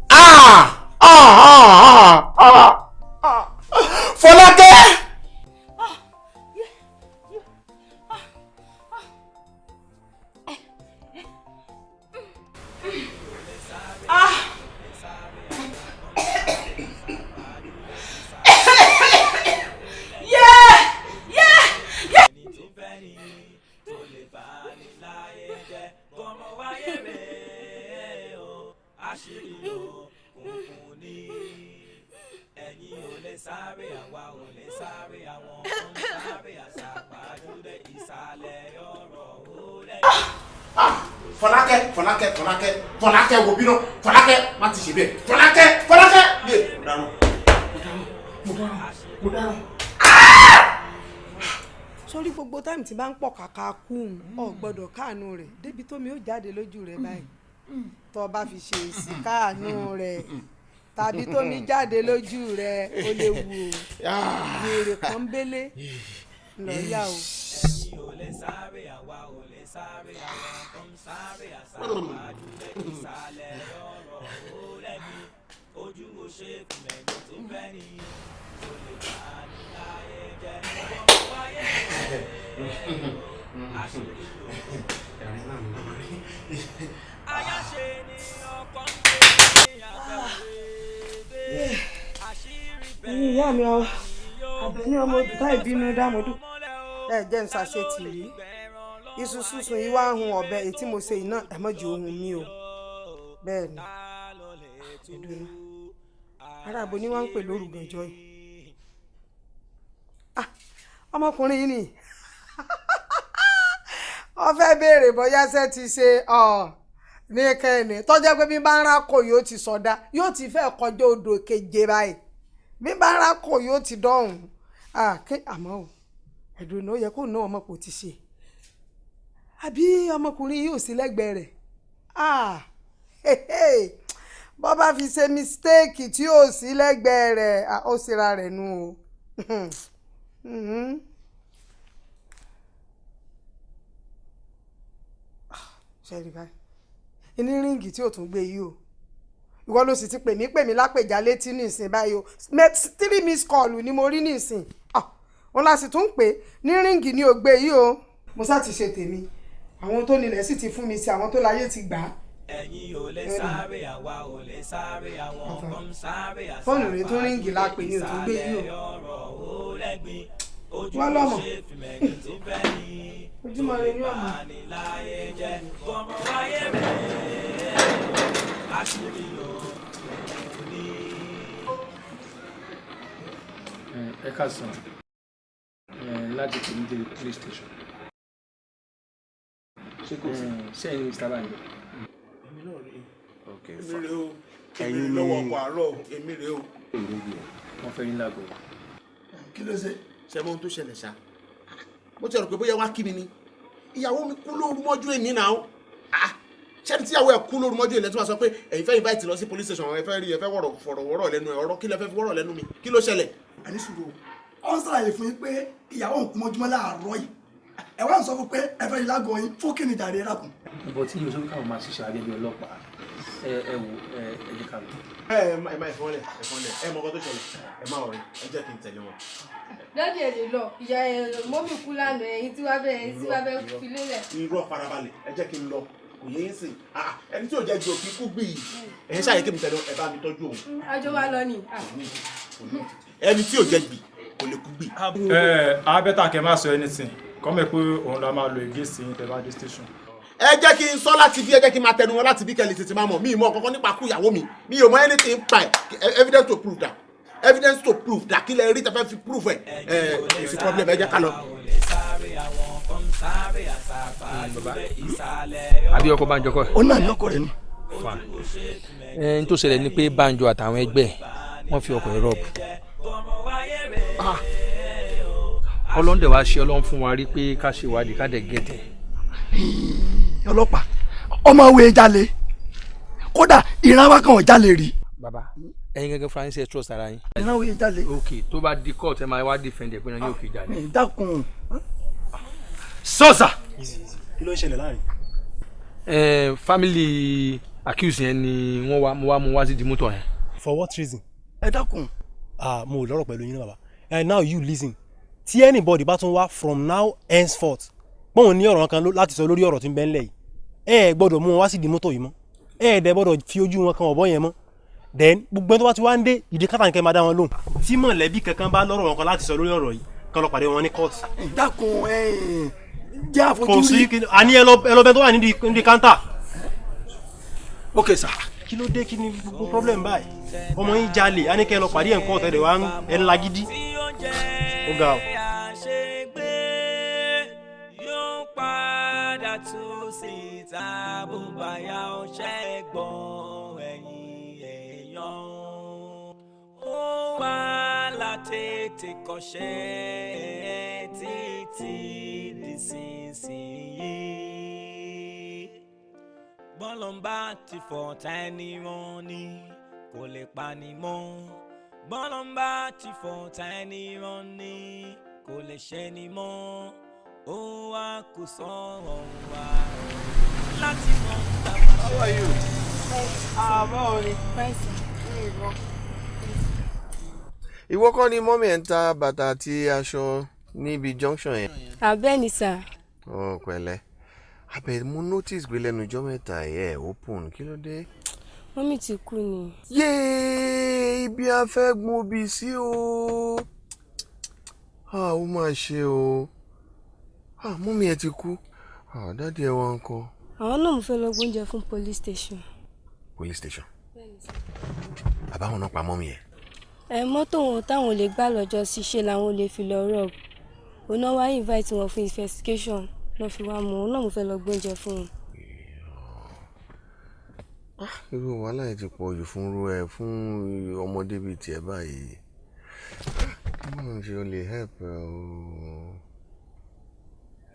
Ah! Ah! Ah! Ah! Ah! Fọlákẹ́. Fọlákẹ́, Fọlákẹ́, Fọlákẹ́, Fọlákẹ́, wo bínú, Fọlákẹ́, má ti ṣe bẹ́ẹ̀, Fọlákẹ́, Fọlákẹ́, yé, mo dáràn, mo dáràn, mo dáràn, mo dáràn. Sórí gbogbo táìmù tí bá ń pọ̀ kàkà kú ọ̀ gbọ́dọ̀ káànú rẹ̀ débi tómi ó jáde lójú rẹ̀ báyìí. Tó o bá fi ṣe èsì káànú rẹ̀ tàbí tómi jáde lójú rẹ̀, ó léwu o. Wèrè pọ́nbélé lọ́ọ́yà o. Ẹ̀yin ò lè sáré, àwa ò lè sáré, àwọn kan ń sáré àsápàjùlẹ̀ ìsàlẹ̀ ọ̀rọ̀ ó lẹ́bi ojú ò ṣe fìmẹ̀jì tó fẹ́ ni tó lè bá ní láyé jẹ́ ọmọ wáyé rẹ̀ àṣírí ló. Ayáṣe ni ọkọ̀ ń gbé ní àfẹ́wé àṣírí bẹ́ẹ̀. Ẹ̀yin ìyá mi, ọ Àbẹ̀ní ọmọ òdù táì bínú dámọdún. Ẹ jẹ́ ń ṣàṣetì rí iṣu sísun yìí wá ń hun ọ̀bẹ èyí tí mo ṣe yìí náà, ẹ mọ̀ jù ohun mi o. Bẹ́ẹ̀ ni ìdùnnú aráàbò ni wọ́n ń pè lóru gànjọ́ yìí. Ah, ọmọkùnrin yìí ni wọ́n fẹ́ béèrè bóyá ṣe ti ṣe ọ ní kẹ́ni tọ́jà pé bí bá ń rákò yóò ti sọdá, yóò ti fẹ́ kọjá odò keje báyìí. Bí bá ń rákò yóò ti dọ̀hùn. Àmọ́ o, ẹ̀dùn náà yẹ kó ná ọmọ kò ti ṣe àbí ọmọkùnrin yìí ò sí lẹ́gbẹ̀ẹ́ rẹ̀. Bọ́ bá fi ṣe mistake tí ò sí lẹ́gbẹ̀ẹ́ rẹ̀, ó ṣera rẹ̀ nù o. Ṣe rí báyìí ní ring tí ò tún gbé yìí o. Ìwọ ló sì ti pè mí, pè mí lápèjá létí nísìn báyìí o. Three miss call ni mo rí nísìn. Òun la sì tún pè ní ring ní ògbé yìí o. Mo sá ti ṣe tèmi, àwọn tó nílẹ̀ sì ti fún mi sí, àwọn tó láyé ti gbà á. Ẹ̀yin ò lè sáré, àwa ò lè sáré, àwọn kan ń sáré Fóònù rẹ̀ tó ring lápè ní òtún gbé yìí o. ọ̀rọ̀ ó lẹ́gbin ojú Wọ́n lọ́mọ. ṣe fìmẹ̀jì tó fẹ́ ni Ojúmọ́ rẹ ní ọmọ. ní láyé jẹ́ kọ́mọ wáyé rẹ̀ àṣírí o ní. Ẹ káàsán, láti Tèmídéré police station. Ṣé kò sí? Ṣé ẹ̀yin ni Mr. Banjo? Èmi náà rí. Ok. Èmi rè o, èmi rè lọ́wọ́ ọkọ̀ àárọ̀ o, èmi rè o. Wọ́n fẹ́ yín lágọ̀ọ́. Kí ló ṣe? Ṣé mo ohun tó ṣẹlẹ̀ ṣá? Mo ti rò pé bóyá wá kí mi ni. Ìyàwó mi kú lóru mọ́jú èní náà. Ah! Ṣé ní tíyàwó ẹ̀ kú lóru mọ́jú èní tí wọ́n sọ pé ẹ̀yin fẹ́ invite lọ sí police station, ẹ fẹ́ rí, ẹ fẹ́ wọ̀rọ̀ fọ̀rọ̀ wọ́rọ̀ lẹ́nu ẹ̀, ọ̀rọ̀ kí lẹ fẹ́ fi wọ́rọ̀ lẹ́nu mi? Kí ló ṣẹlẹ̀? Àní sùúrù, ó ń ṣàlàyé fún yín pé ìyàwó òun kú mọ́júmọ́ láàárọ̀ yìí. Ẹ wá ń sọ fún pé ẹ fẹ́ ìlágọ̀ yín fún kí ni jàre, ẹ dákun. Ìbọn tí yóò sọ pé káwọn máa ṣiṣẹ́ abẹ́ bí ọlọ́pàá, ẹ wò, ẹ jẹ́ ká lọ. Ẹ má ẹfọn lẹ, ẹfọn lẹ. Ẹ mọ nǹkan tó ṣẹlẹ̀, ẹ má ọ̀rẹ́, ẹ jẹ́ kí n tẹ̀lé wọn. Daddy, ẹ lè lọ. Ìyá ẹ mummy kú lánàá, ẹ̀yin tí wàá fẹ́ fi lélẹ̀. Irọ́, farabalẹ̀, ẹ jẹ́ kí n lọ. Kò yẹ yín sìn. Ah, ẹni tí ò jẹ́ ju òkè kú gbì yìí. Ẹ̀yin ṣàyẹ kí mi tẹ̀lé, ẹ bá mi tọ́jú òun. Àjọ wa lọ ni. Ẹni tí ò jẹ́ gbì kò lè kú gbì. Ẹ á better kẹ́ má sọ anything kọ́mẹ̀ pé òun la máa lo against yín tẹ́ bá dé station. Ẹ jẹ́ kí n sọ láti bí, ẹ jẹ́ kí n máa tẹnu wọn láti bí kẹ́lẹ́ tètè máa mọ̀. Mi ì mọ̀ kankan nípa kú ìyàwó mi, mi ò mọ anything pa ẹ̀. Evidence to prove that, evidence to prove that, kí lẹ rí tẹ fẹ́ fi prove ẹ̀? Ẹ kò sí problem, ẹ jẹ́ ká lọ. Bàbá, àbí ọkọ Banjọ kọ́? Ó náà ní ọkọ rẹ ni. Ẹ n tó ṣẹlẹ̀ ni pé Banjọ àtàwọn ẹgbẹ́ wọ́n fi ọkọ̀ ẹ̀ rob. Ọlọ́run dẹ̀ wá ṣe, Ọlọ́run fún wa rí pé ká ṣe ìwádìí, ká dẹ̀ gẹ̀tẹ̀. Ọlọ́pàá, ọmọ wo jalè? Kódà ìran wa kan ò jalè rí. Bàbá, ẹ̀yin gẹ́gẹ́ fúnra yín ṣe trust ara yín. Ìran wo jalè? Ok, tó bá di court, ẹ máa wá defend ẹ pé náà yóò fi jalè. Dákun. Sọ́ọ̀sà. Kí ló ń ṣẹlẹ̀ láàrin? Ẹ family accused yẹn ni wọ́n wá, mo wá mú wá sí di mọ́tò yẹn. For what reason? Ẹ dákun. Ah, mo ò lọ́rọ̀ pẹ̀lú yín náà, bàbá. And now you listen, tí anybody bá tún wá from now henceforth pọ́n ní ọ̀rọ̀ kan láti sọ lórí ọ̀rọ̀ tí ń bẹ ńlẹ̀ yìí, ẹ ẹ gbọ́dọ̀ mú wọn wá sí di mọ́tò yìí mọ́, ẹ ẹ dẹ̀ gbọ́dọ̀ fi ojú wọn kan ọ̀bọ yẹn mọ́. Then gbogbo ẹni tó bá ti wá ń dé ìdí kátà ní kẹ́ máa dá wọn lóhùn. Tí mọ̀lẹ́bí kankan bá lọ́rọ̀ kan láti sọ lórí ọ̀rọ̀ yìí, kán lọ pàdé wọn ní court. Dákun, ẹ jẹ́ àfojú Kò sí. Àní ẹ lọ bẹ tó wà nídìí counter. Ok sir. Kí ló dé? Kí ni gbogbo problem báyìí? Ọmọ yín jalè, á ní kẹ́ ẹ lọ pàdé ẹ̀ ń court, ẹ̀ dẹ̀ wá ẹ̀ ń lagídí. Ó ga o. Padà tú síta bó bá yá ó ṣẹ́ gbọ́, ẹ̀yìn èèyàn ó wà látètè kọ́ṣẹ́ títí dísinsìnyí. Bọ́lọ́mbà ti fọ̀tá ẹni rán ni kò lè pani mọ́. Bọ́lọ́mbà ti fọ̀tá ẹni rán ni kò lè ṣe ni mọ́. Ó wá kò sọ̀rọ̀ wá láti mọ̀ nígbà. How are you? Ah, báwo ni? Ìwọ kọ́ ni mummy ẹ̀ ń ta bàtà àti aṣọ níbi junction yẹn? Àbẹ́ni sà. Ọ pẹ̀lẹ́. Abẹ, mo notice pé lẹ́nu ọjọ́ mẹ́ta ẹ̀ open, kí ló dé? Mummy ti kú ni. Yéé, ibi afẹ́ gun obì sí o. Ah, ó máa ṣe o. Ah, mummy ẹ ti kú. Ah, daddy ẹ wá ń kọ́? Àwọn náà mo fẹ́ lọ gbóúnjẹ fún police station. Police station? Bàbá wọn náà pa mummy ẹ? Ẹ mọ́tò wọn táwọn lè gbà lọ́jọ́ sí ṣe làwọn lè fi lọ rob. Òun náà wá invite wọn fún investigation lọ́ fi wá mú òun náà, mo fẹ́ lọ gbóúnjẹ fún wọn. Irú wàhálà yìí ti pọ̀ jù fún irú ẹ, fún ọmọdé bíi tiẹ̀ báyìí. Báwo ṣe o lè help ẹ o?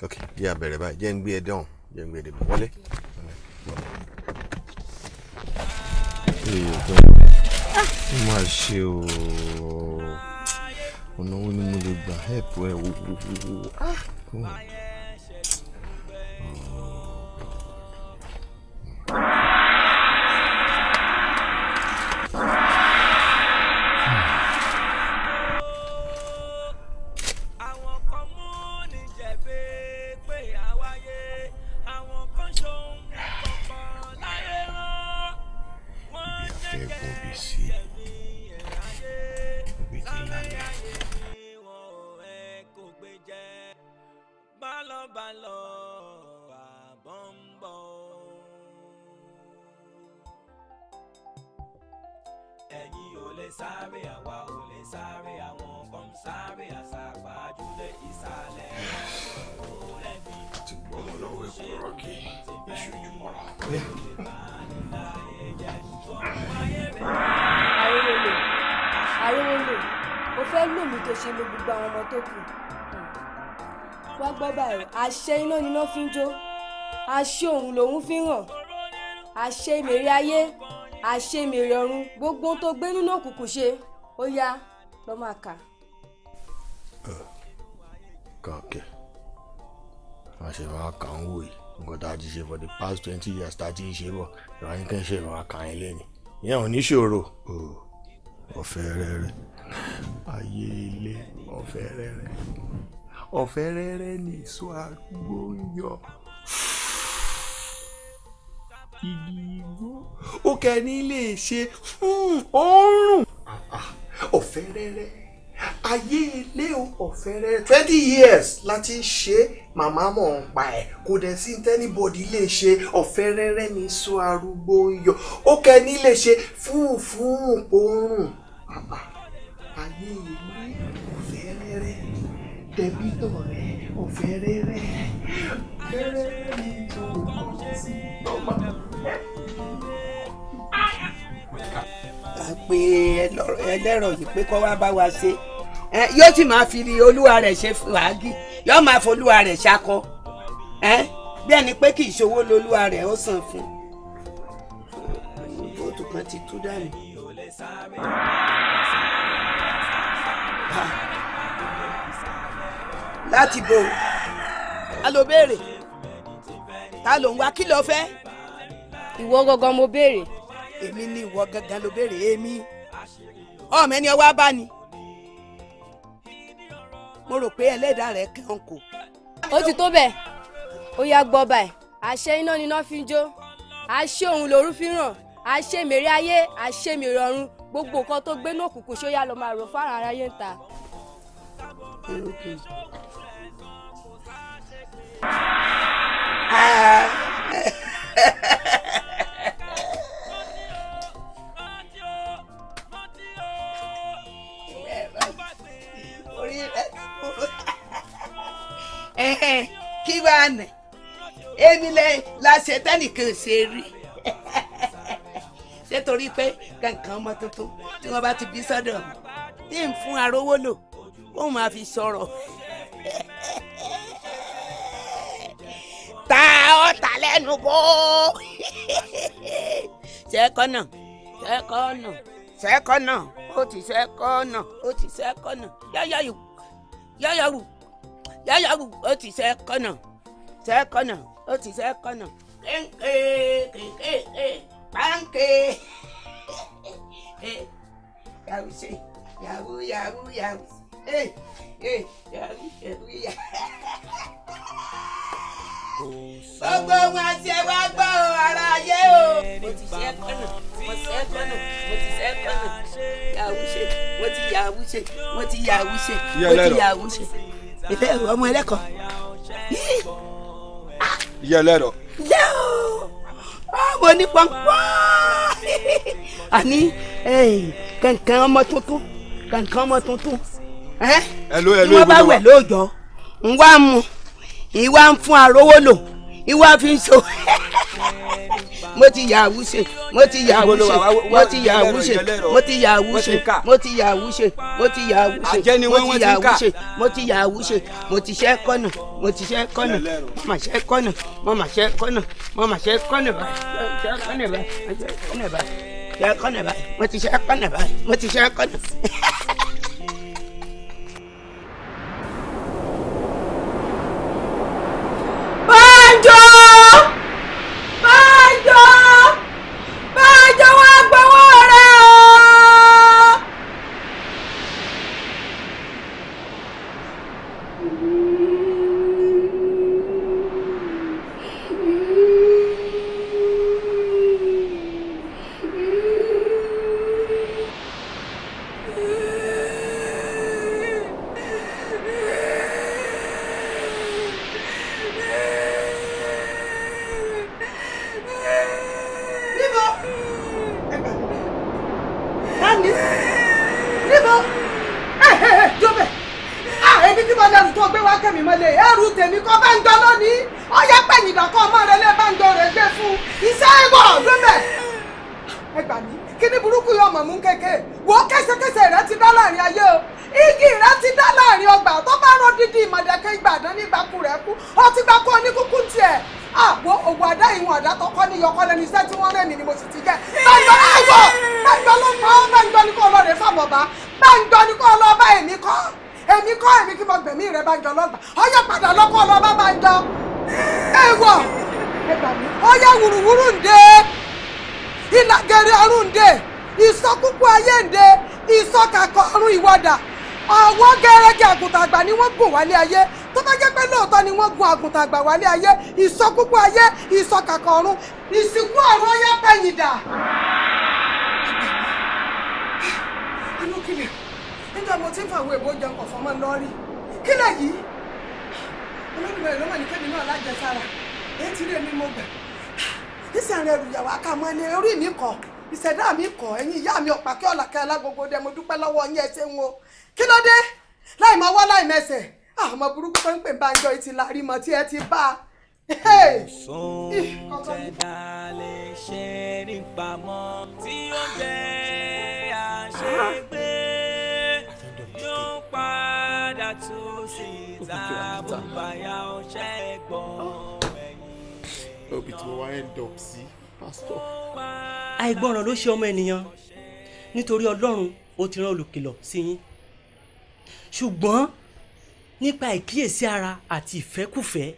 Ok, jẹ́ àbẹ̀rẹ̀ báyìí, jẹ́ ń gbé ẹ dán, jẹ́ ń gbé ẹ débi wọlé. Ó máa ṣe o. Ọ̀nà wo ni mo lè gbà help ẹ? Wo wo wo wo. Ah, God. Àwọn kan mú ní jẹ̀bi pé àwáyé, àwọn kan ṣohun kọ̀ọ̀kan láyé rán. Ibi afẹ́ gun obì sí, obì ti lálẹ́. Bálọ̀bálọ̀ àbọ̀ ń bọ̀. Ẹ̀yin ò lè sáré, àwa ò lè sáré, àwọn kan ń sáré àsápajúdé ìsàlẹ̀. Ti gbọ́ ọmọ lọ́wọ́ ẹ̀kọ́ rọ́ọ̀kì iṣu ìjùmọ̀ra. Arówólò, arówólò, o fẹ́ lò mí tó ṣe lo gbogbo àwọn ọmọ tó kù. Wá gbọ́ báyìí, àṣẹ iná níná fi ń jó, àṣẹ òun lòun fi ń ràn, àṣẹ mèrè ayé, àṣẹ mèrè ọ̀run, gbogbo ohun tó gbé nínú òkùnkùn ṣe, ó yá lọ́ máa kà. Kàkẹ́. Wọ́n ṣe máa kà ń wò yìí. Nǹkan tá a ti ṣe for the past 20 years tá a ti ń ṣe bọ̀, ìwà yín kàn ṣe máa kà yín lẹ́nu. Ìyẹn ò ní ṣòro. Ọ̀fẹ́ rẹ́rẹ́. Ayé ilé ọ̀fẹ́ rẹ́rẹ́. Ọ̀fẹ́ rẹ́rẹ́ ní ìṣó arúgbó ń yọ. Igi igbó. Ó kẹ́ni lè ṣe òórùn. Ọ̀fẹ́ rẹ́rẹ́. Ayé ilé o, ọ̀fẹ́ rẹ́rẹ́. 20 years láti ṣe màmá mọ̀ ń pa ẹ̀, kò dẹ̀ sí anybody lè ṣe. Ọ̀fẹ́ rẹ́rẹ́ ní ìṣó arúgbó ń yọ. Ó kẹ́ni lè ṣe fún òórùn. Ayé ilé ọ̀fẹ́ rẹ́rẹ́. Tẹ̀bí tọ̀rẹ́ ọ̀fẹ́ rẹ́rẹ́. Ọ̀fẹ́ rẹ́rẹ́ ní ìṣó sí tọ́mọ. À pé ẹlẹ́rọ yìí pé kó wá bá wa ṣe, yóò sì máa fi olúwa rẹ̀ ṣe fàágì, yóò máa folúwa rẹ̀ ṣakọ bí ẹni pé kì í ṣòwò lolúwa rẹ̀ ó san fún un. Bóòtù kan ti tú dànù. Láti bo ta ló béèrè, ta ló ń wá, kí ló fẹ́? Ìwọ gangan mo béèrè. Èmi ni ìwọ gangan ló béèrè? Èmi ọmọ ẹni ọwọ́ bá ni mo rò pé ẹlẹ́dàá rẹ̀ kàn kò. Ó ti tó bẹ́ẹ̀, ó yá gbọ́ báyìí. Àṣẹ iná ni iná fi ń jó, àṣẹ òun lòru fi ń ràn, àṣẹ mèrè ayé, àṣẹ mèrè ọ̀run. Gbogbo nǹkan tó gbé ní òkùnkùn, ṣó yá lọ máa rò fáwọn aráyé ń ta. Orí rẹ kí wàá nà èmi lẹ láṣẹ tẹnìkan ṣe rí ṣé, torí pé kankan ọmọ tuntun tí wọ́n bá ti bí sọ́dọ̀ mi tí ń fún arówó lò kó máa fi sọ̀rọ̀ ta ọ̀tà lẹ́nu bó ṣẹ́kọ̀nà ṣẹ́kọ̀nà ṣẹ́kọ̀nà, ó ti ṣẹ́kọ̀nà, ó ti ṣẹ́kọ̀nà, yáyáyù yáyáwù yáyáwù, ó ti ṣẹ́kọ̀nà ṣẹ́kọ̀nà, ó ti ṣẹ́kọ̀nà, kéńké kéńké pàǹké yahoo ṣe yahoo yahoo yahoo ee ee yahoo yahoo yahoo. Gbogbo wọn ṣe wá gbọ́ ara ayé o. Mo ti ṣe kọ́nà, mo ṣe kọ́nà, mo ti ṣe kọ́nà, yahoo ṣe, mo ti yahoo ṣe, mo ti yahoo ṣe, mo ti yahoo ṣe. Ilé ọmọ ẹlẹ́kọ̀ọ́. Ìyá ẹlẹ́rọ. Lẹ́ o, mo ní pọ́npọ́n àní kankan ọmọ tuntun, kankan ọmọ tuntun. Hello, hello. Tí wọ́n bá wẹ̀ lóòjọ́, ń wá mu ìwà ń fún arówó lò, ìwà fi ń so. Mo ti yahoo ṣe, mo ti yahoo ṣe, mo ti yahoo ṣe, mo ti yahoo ṣe, mo ti yahoo ṣe, mo ti yahoo ṣe, mo ti yahoo ṣe, mo ti yahoo ṣe, mo ti ṣe kọ́nà, mo ti ṣe kọ́nà, mo mà ṣe kọ́nà, mo mà ṣe kọ́nà, mo mà ṣe kọ́nà báyìí, ṣe kọ́nà báyìí, ṣe kọ́nà báyìí, ṣe kọ́nà báyìí, mo ti ṣe kọ́nà báyìí, mo ti ṣe kọ́nà. Bánjọ! Bánjọ! Bánjọ, wá gbowó rẹ o! Níbo? Tani? Níbo? Ẹ ẹ ẹ jóbẹ̀. À èmi tí mo lẹ́rù tó gbé wá kẹ́mi mọ́lẹ̀. Ẹrù tèmi kọ́ bá ń jọ lónìí. Ó yẹ pẹ̀yìndà kọ́ ọmọ rẹ lé bá ń jọ rẹ̀ gbé fún. Iṣẹ́ ìwọ̀ jóbẹ̀. Ẹ gbà mí. Kíní burúkú yóò mọ̀ mú kéke. Wo kẹsẹkẹsẹ rẹ ti dá láàrin ayé o. Igi rẹ ti dá láàrin ọgbà tó bá rọ dídí ìmọ̀dẹ̀kẹ́ ìgbàdán nígbàkú rẹ̀ kú. Ó ti gbà kú oníkúkú tiẹ̀. Àgbo òwò àdá ìwọ̀n àdá tọkọ ní yọkọ lẹ́nu iṣẹ́ tí wọ́n rẹ̀ mí ni mo sì ti jẹ́. Báńgbọ́ àwọ̀ báńgbọ́ ló pa ọ́, báńgbọ́ ni kò lọ rè fàbọ̀bá, báńgbọ́ ni kò lọ bá èmi kọ́, èmi kọ́, èmi kí mo gbẹ̀mí rẹ̀. Báńjọ lọ́gbà ọyọ́ padà lọ́kọ́ lọ bá báńjọ. Èèwọ̀, ọyá wùrùwùrù ń dé, ìlàgẹ̀rẹ̀ ọ̀run ń dé, ìsọkúkú ayé ń dé, ìsọkàkọ̀ ọ̀run ìwọ́dà. Ọwọ́ gẹ́rẹ́gẹ́ àgùntàn àgbà ni wọ́n gùn wálé ayé. Tó bá jẹ́ pé lóòótọ́ ni wọ́n gun àgùntàn àgbà wálé ayé, ìsọkúkú ayé, ìsọkàkọ̀ ọ̀run, ìsìnkú ọ̀run ọyá pẹ̀yìndà. Inú kílẹ̀ nígbà mo ti ń fa àwọn èbó jẹun ọ̀fọ̀ mọ́ lọ́rí kílẹ̀ yìí Olódùmarè ló mà ní kébì náà lájẹsára. Èyí tí rí èmi mo gbà ìsẹ̀rẹ̀ ẹrù ìyàwó akámọ́lé orí mi kọ̀, ìṣẹ̀dá mi kọ̀. Ẹ̀yin ìyá mi ọ̀pá kí ọ̀làkẹ́ alágogo dẹ, mo dúpẹ́ lọ́wọ́ yín, ẹ ṣeun o. Kí ló dé láì máa wá láì mẹsẹ̀? Àmọ́ burúkú tó ń pè Bánjọ yìí ti lárí mọ́ tí ẹ ti bá a. Sóhun tẹ̀dá lè ṣe nípamọ́ tí ó jẹ́ àṣegbé yóò padà tú síta bó bá yá ọṣẹ́ gbọ́. Obi tí mo wá end up sí, pásítọ̀. Àìgbọràn ló ṣe ọmọ ènìyàn, nítorí Ọlọ́run ó ti rán olùkìlọ̀ sí yín, ṣùgbọ́n nípa ìkíyèsí ara àti ìfẹ́kùfẹ́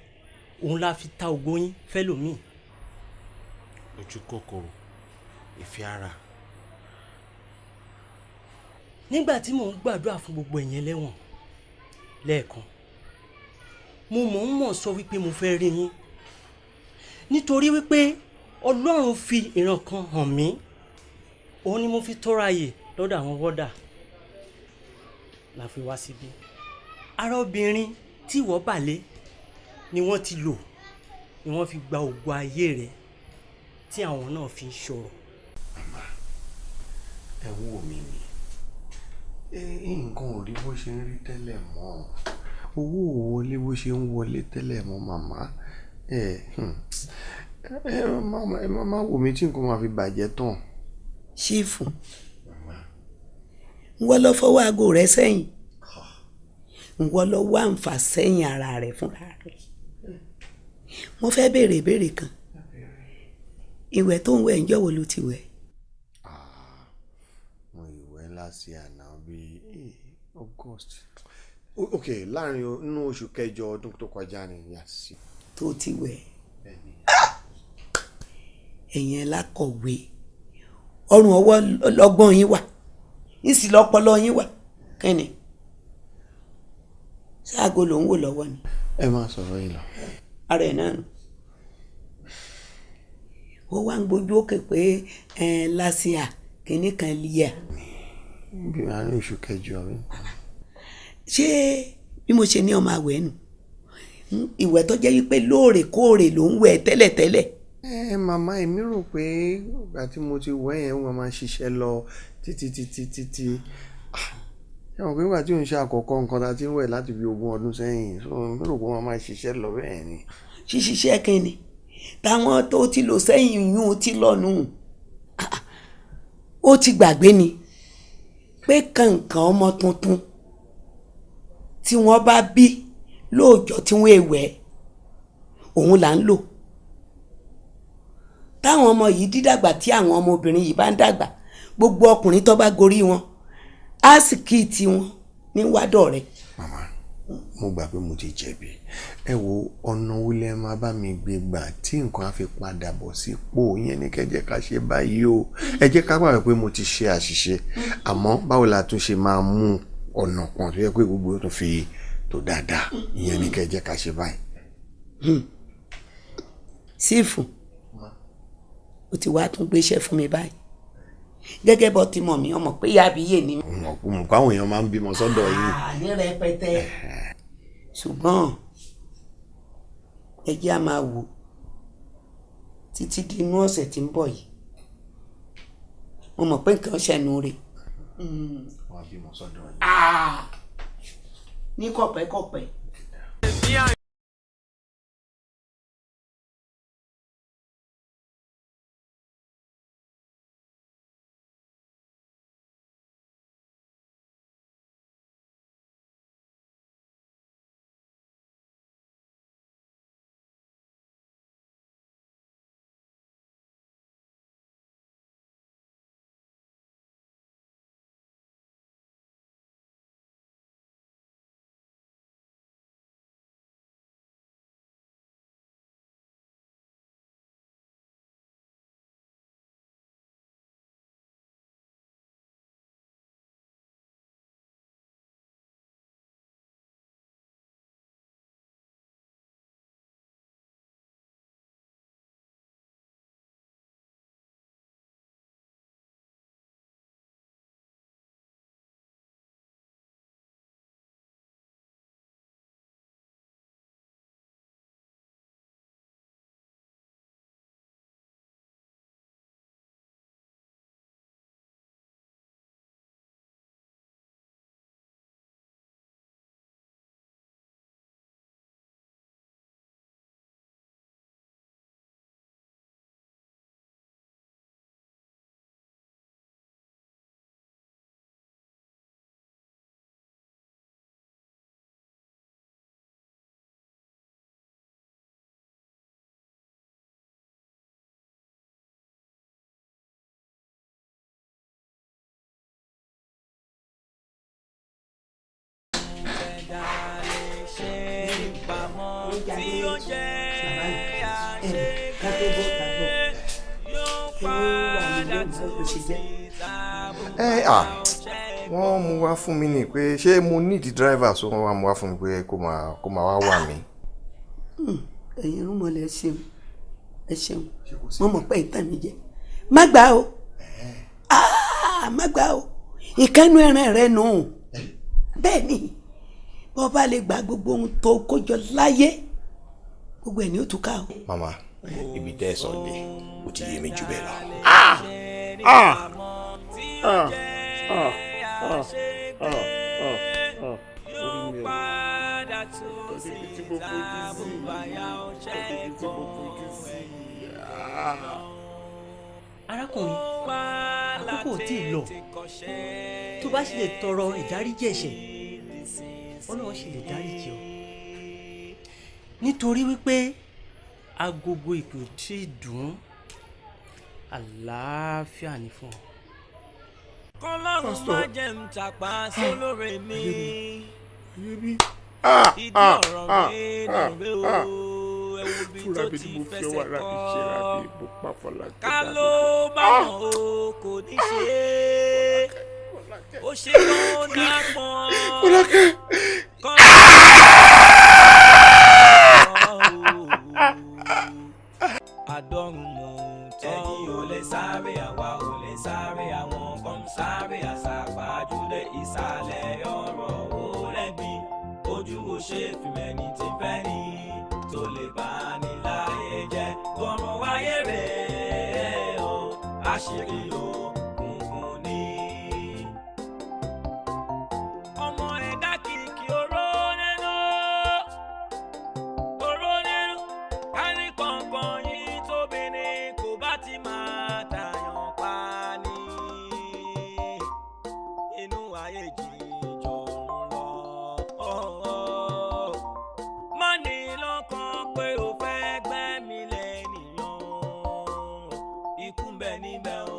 òun la fi ta ògo yín fẹ́lòmíì. Ojú kòkòrò, ìfẹ́ ara. Nígbà tí mò ń gbàdúrà fún gbogbo ẹ̀yin ẹlẹ́wọ̀n lẹ́ẹ̀kan, mo mọ̀ ń mọ̀ sọ wípé mo fẹ́ rí yín, nítorí wípé Ọlọ́run fi ìran kan hàn mí, òun ni mo fi tọrọ àyè lọ́dọ̀ àwọn wọ́dà la fi wá síbí. Ara obìnrin tí ìwọ bà lé ni wọ́n ti lò, ni wọ́n fi gba ògo ayé rẹ̀ tí àwọn náà fi ń ṣòro. Màmá, ẹ wò mí ni nǹkan ò rí bó ṣe ń rí tẹ́lẹ̀ mọ́, owó ò wọlé bó ṣe ń wọlé tẹ́lẹ̀ mọ́. Màmá, ẹ ẹ má wò mí tí nǹkan máa fi bàjẹ́ tán. Ṣífù, wọ́n lọ fọwọ́ aago rẹ sẹ́yìn, wọ́n lọ wá àǹfà sẹ́yìn ara rẹ̀ fúnra rẹ̀. Mo fẹ́ béèrè ìbéèrè kan. Ìwẹ̀ tó ń wẹ̀, ǹjọ́ wo ló ti wẹ̀? Mo ìwẹ̀ láti àná bíi August, ok, láàrin inú oṣù kẹjọ ọdún tó kọjá ni yàtí. Tó ti wẹ̀? Ẹ̀yin lákọ̀wé, ọrùn ọwọ́ lọ́gbọ́n yín wà, ìsì lọ́pọlọ yín wà. Kẹ́ni ṣáàgó ló ń wò lọ́wọ́ ni. Ẹ máa sọ̀rọ̀ yìí lọ. Ara ẹ̀ náà nù. Ó wá ń gbójú òkè pé ẹ lásìá kínní kan lìyà. Bí àárín oṣù kẹjọ mi. Ṣé bí mo ṣe ní ọmọ àwẹ̀ nù, ìwẹ̀ tó jẹ́ wípé lóòrèkóòrè ló ń wẹ̀ tẹ́lẹ̀tẹ́lẹ̀. Ẹ màmá, èmi rò pé ìgbà tí mo ti wẹ̀ yẹn, wọ́n máa ṣiṣẹ́ lọ títí títí títí. Ẹ mọ̀ pé nígbà tí òun ṣe àkọ́kọ́ nǹkan tá a ti ń wẹ̀ láti bí 20 ọdún sẹ́yìn, so èmi rò pé wọ́n máa ṣiṣẹ́ lọ bẹ́ẹ̀ ni. Ṣíṣiṣẹ́ kínni táwọn tó ti lò sẹ́yìn yún ti lọ́nu, ó ti gbàgbé ni pé kàǹkàn ọmọ tuntun tí wọ́n bá bí lóòjọ́ tí wọ́n èwẹ̀ òun là ń lò. Táwọn ọmọ yìí dídàgbà, tí àwọn ọmọbìnrin yìí bá ń dàgbà, gbogbo ọkùnrin tó bá gorí wọn á sì kí ti wọn ní wádọ̀ rẹ̀. Màmá, mo gbà pé mo ti jẹ̀bi. Ẹ wo ọ̀nà wo lẹ máa bá mi gbé gbà tí nǹkan á fi padà bọ̀ sípò yẹn ní kẹjẹ ká ṣe báyìí o. Ẹ jẹ́ ká gbà pé mo ti ṣe àṣìṣe, àmọ́ báwo la tún ṣe máa mú ọ̀nà kan tó yẹ pé gbogbo yóò tún fi tó dáadáa, ìyẹn ní kẹjẹ ká ṣe báyìí. Sífù, o ti wá tún gbéṣẹ́ fún mi báyìí gẹ́gẹ́ bó ti mọ̀ mí, ọmọ pé ìyá àbíyè ni. Mo mọ̀ pé àwọn èèyàn máa ń bímọ sọ́dọ̀ yín. Ní rẹpẹtẹ, ṣùgbọ́n ẹ jẹ́ á máa wò títí di inú ọ̀sẹ̀ tí ń bọ̀ yìí. Mo mọ̀ pé nǹkan ṣẹnu rẹ̀. Wọ́n á bímọ sọ́dọ̀ yín. Ní kọ̀pẹ́kọ̀pẹ́. jalè bàbá yìí ẹ ká tó bọ́ ká gbọ́ kí ló wà nílé ìwé bó ṣe jẹ́. Ẹ à, wọ́n mú wá fún mi ni pé ṣé mo need driver, so wọ́n wá mú wá fún mi pé kó máa wá wà mí. Ẹ̀yin irúnmọlẹ̀, ẹ ṣeun, ẹ ṣeun. Mo mọ̀ pé ìtàn mi jẹ. Má gbà o. Ah, má gbà o. Ìkànnì ẹran rẹ nù. Bẹ́ẹ̀ ni, bọ́ bá lè gba gbogbo ohun tó kójọ láyé, gbogbo ẹ̀ ní ó tún ká o. Màmá, ibi tẹ́ ẹ sọ dé, ó ti yé mi jù bẹ́ẹ̀ lọ. Ah! Ah! Ah! Ah! Ah! Ah! Ah! Ah! Orí mi ò. Ibi tí mo fojú sí, ibi tí mo fojú sí. Arákùnrin, àkókò ò tí ì lọ. Tó bá sì lè tọrọ ìdáríjì ẹ̀ṣẹ̀, Ọlọ́run sì lè dáríjì ọ, nítorí wípé agogo ìpè ò tí ì dùn. Àlàáfíà ni fún ọ. Kọlọ́run má jẹ́ ń tàpá sólóore mi. Ah! Ìdí Ah! ọ̀rọ̀ Ah! rẹ̀ Ah! nù rẹ̀ o. Ah! Ẹ wo bí Fúnra tó mi ni ti mo fi fẹsẹ̀ ọwọ́ ara mi ṣera kọ́. mi, mo pa Fọlákẹ́ Ká dànù. ló bá mọ̀ o, kò ní ṣe é. Ó ṣe tó dápọ̀n. Fọlákẹ́. Kọ́ àdọ́rùn mọ̀ tọ́. Ẹ̀yin ò lè sáré, àwa ò lè sáré, àwọn kan ń sáré àsápajúdé. Ìsàlẹ̀ ọ̀rọ̀ ó lẹ́gbin, ojú ò ṣe fìmẹ̀ni tí fẹ́ ni tó lè bá ní láyé jẹ́. Kọ̀rọ̀ wáyé rèé o, àṣírí o kùnkùn ní. Ọmọ ẹ̀dá kìkì oró nínú, oró nínú kárí kọ̀ọ̀kan yìí tóbi ni kò bá ti máa tàyàn pa ni. Inú ayé jíjọ ń lọ. Má ní lọ́kàn pé o fẹ́ gbẹ́mí lẹ́nìyàn, ikú ń bẹ níbẹ̀ o.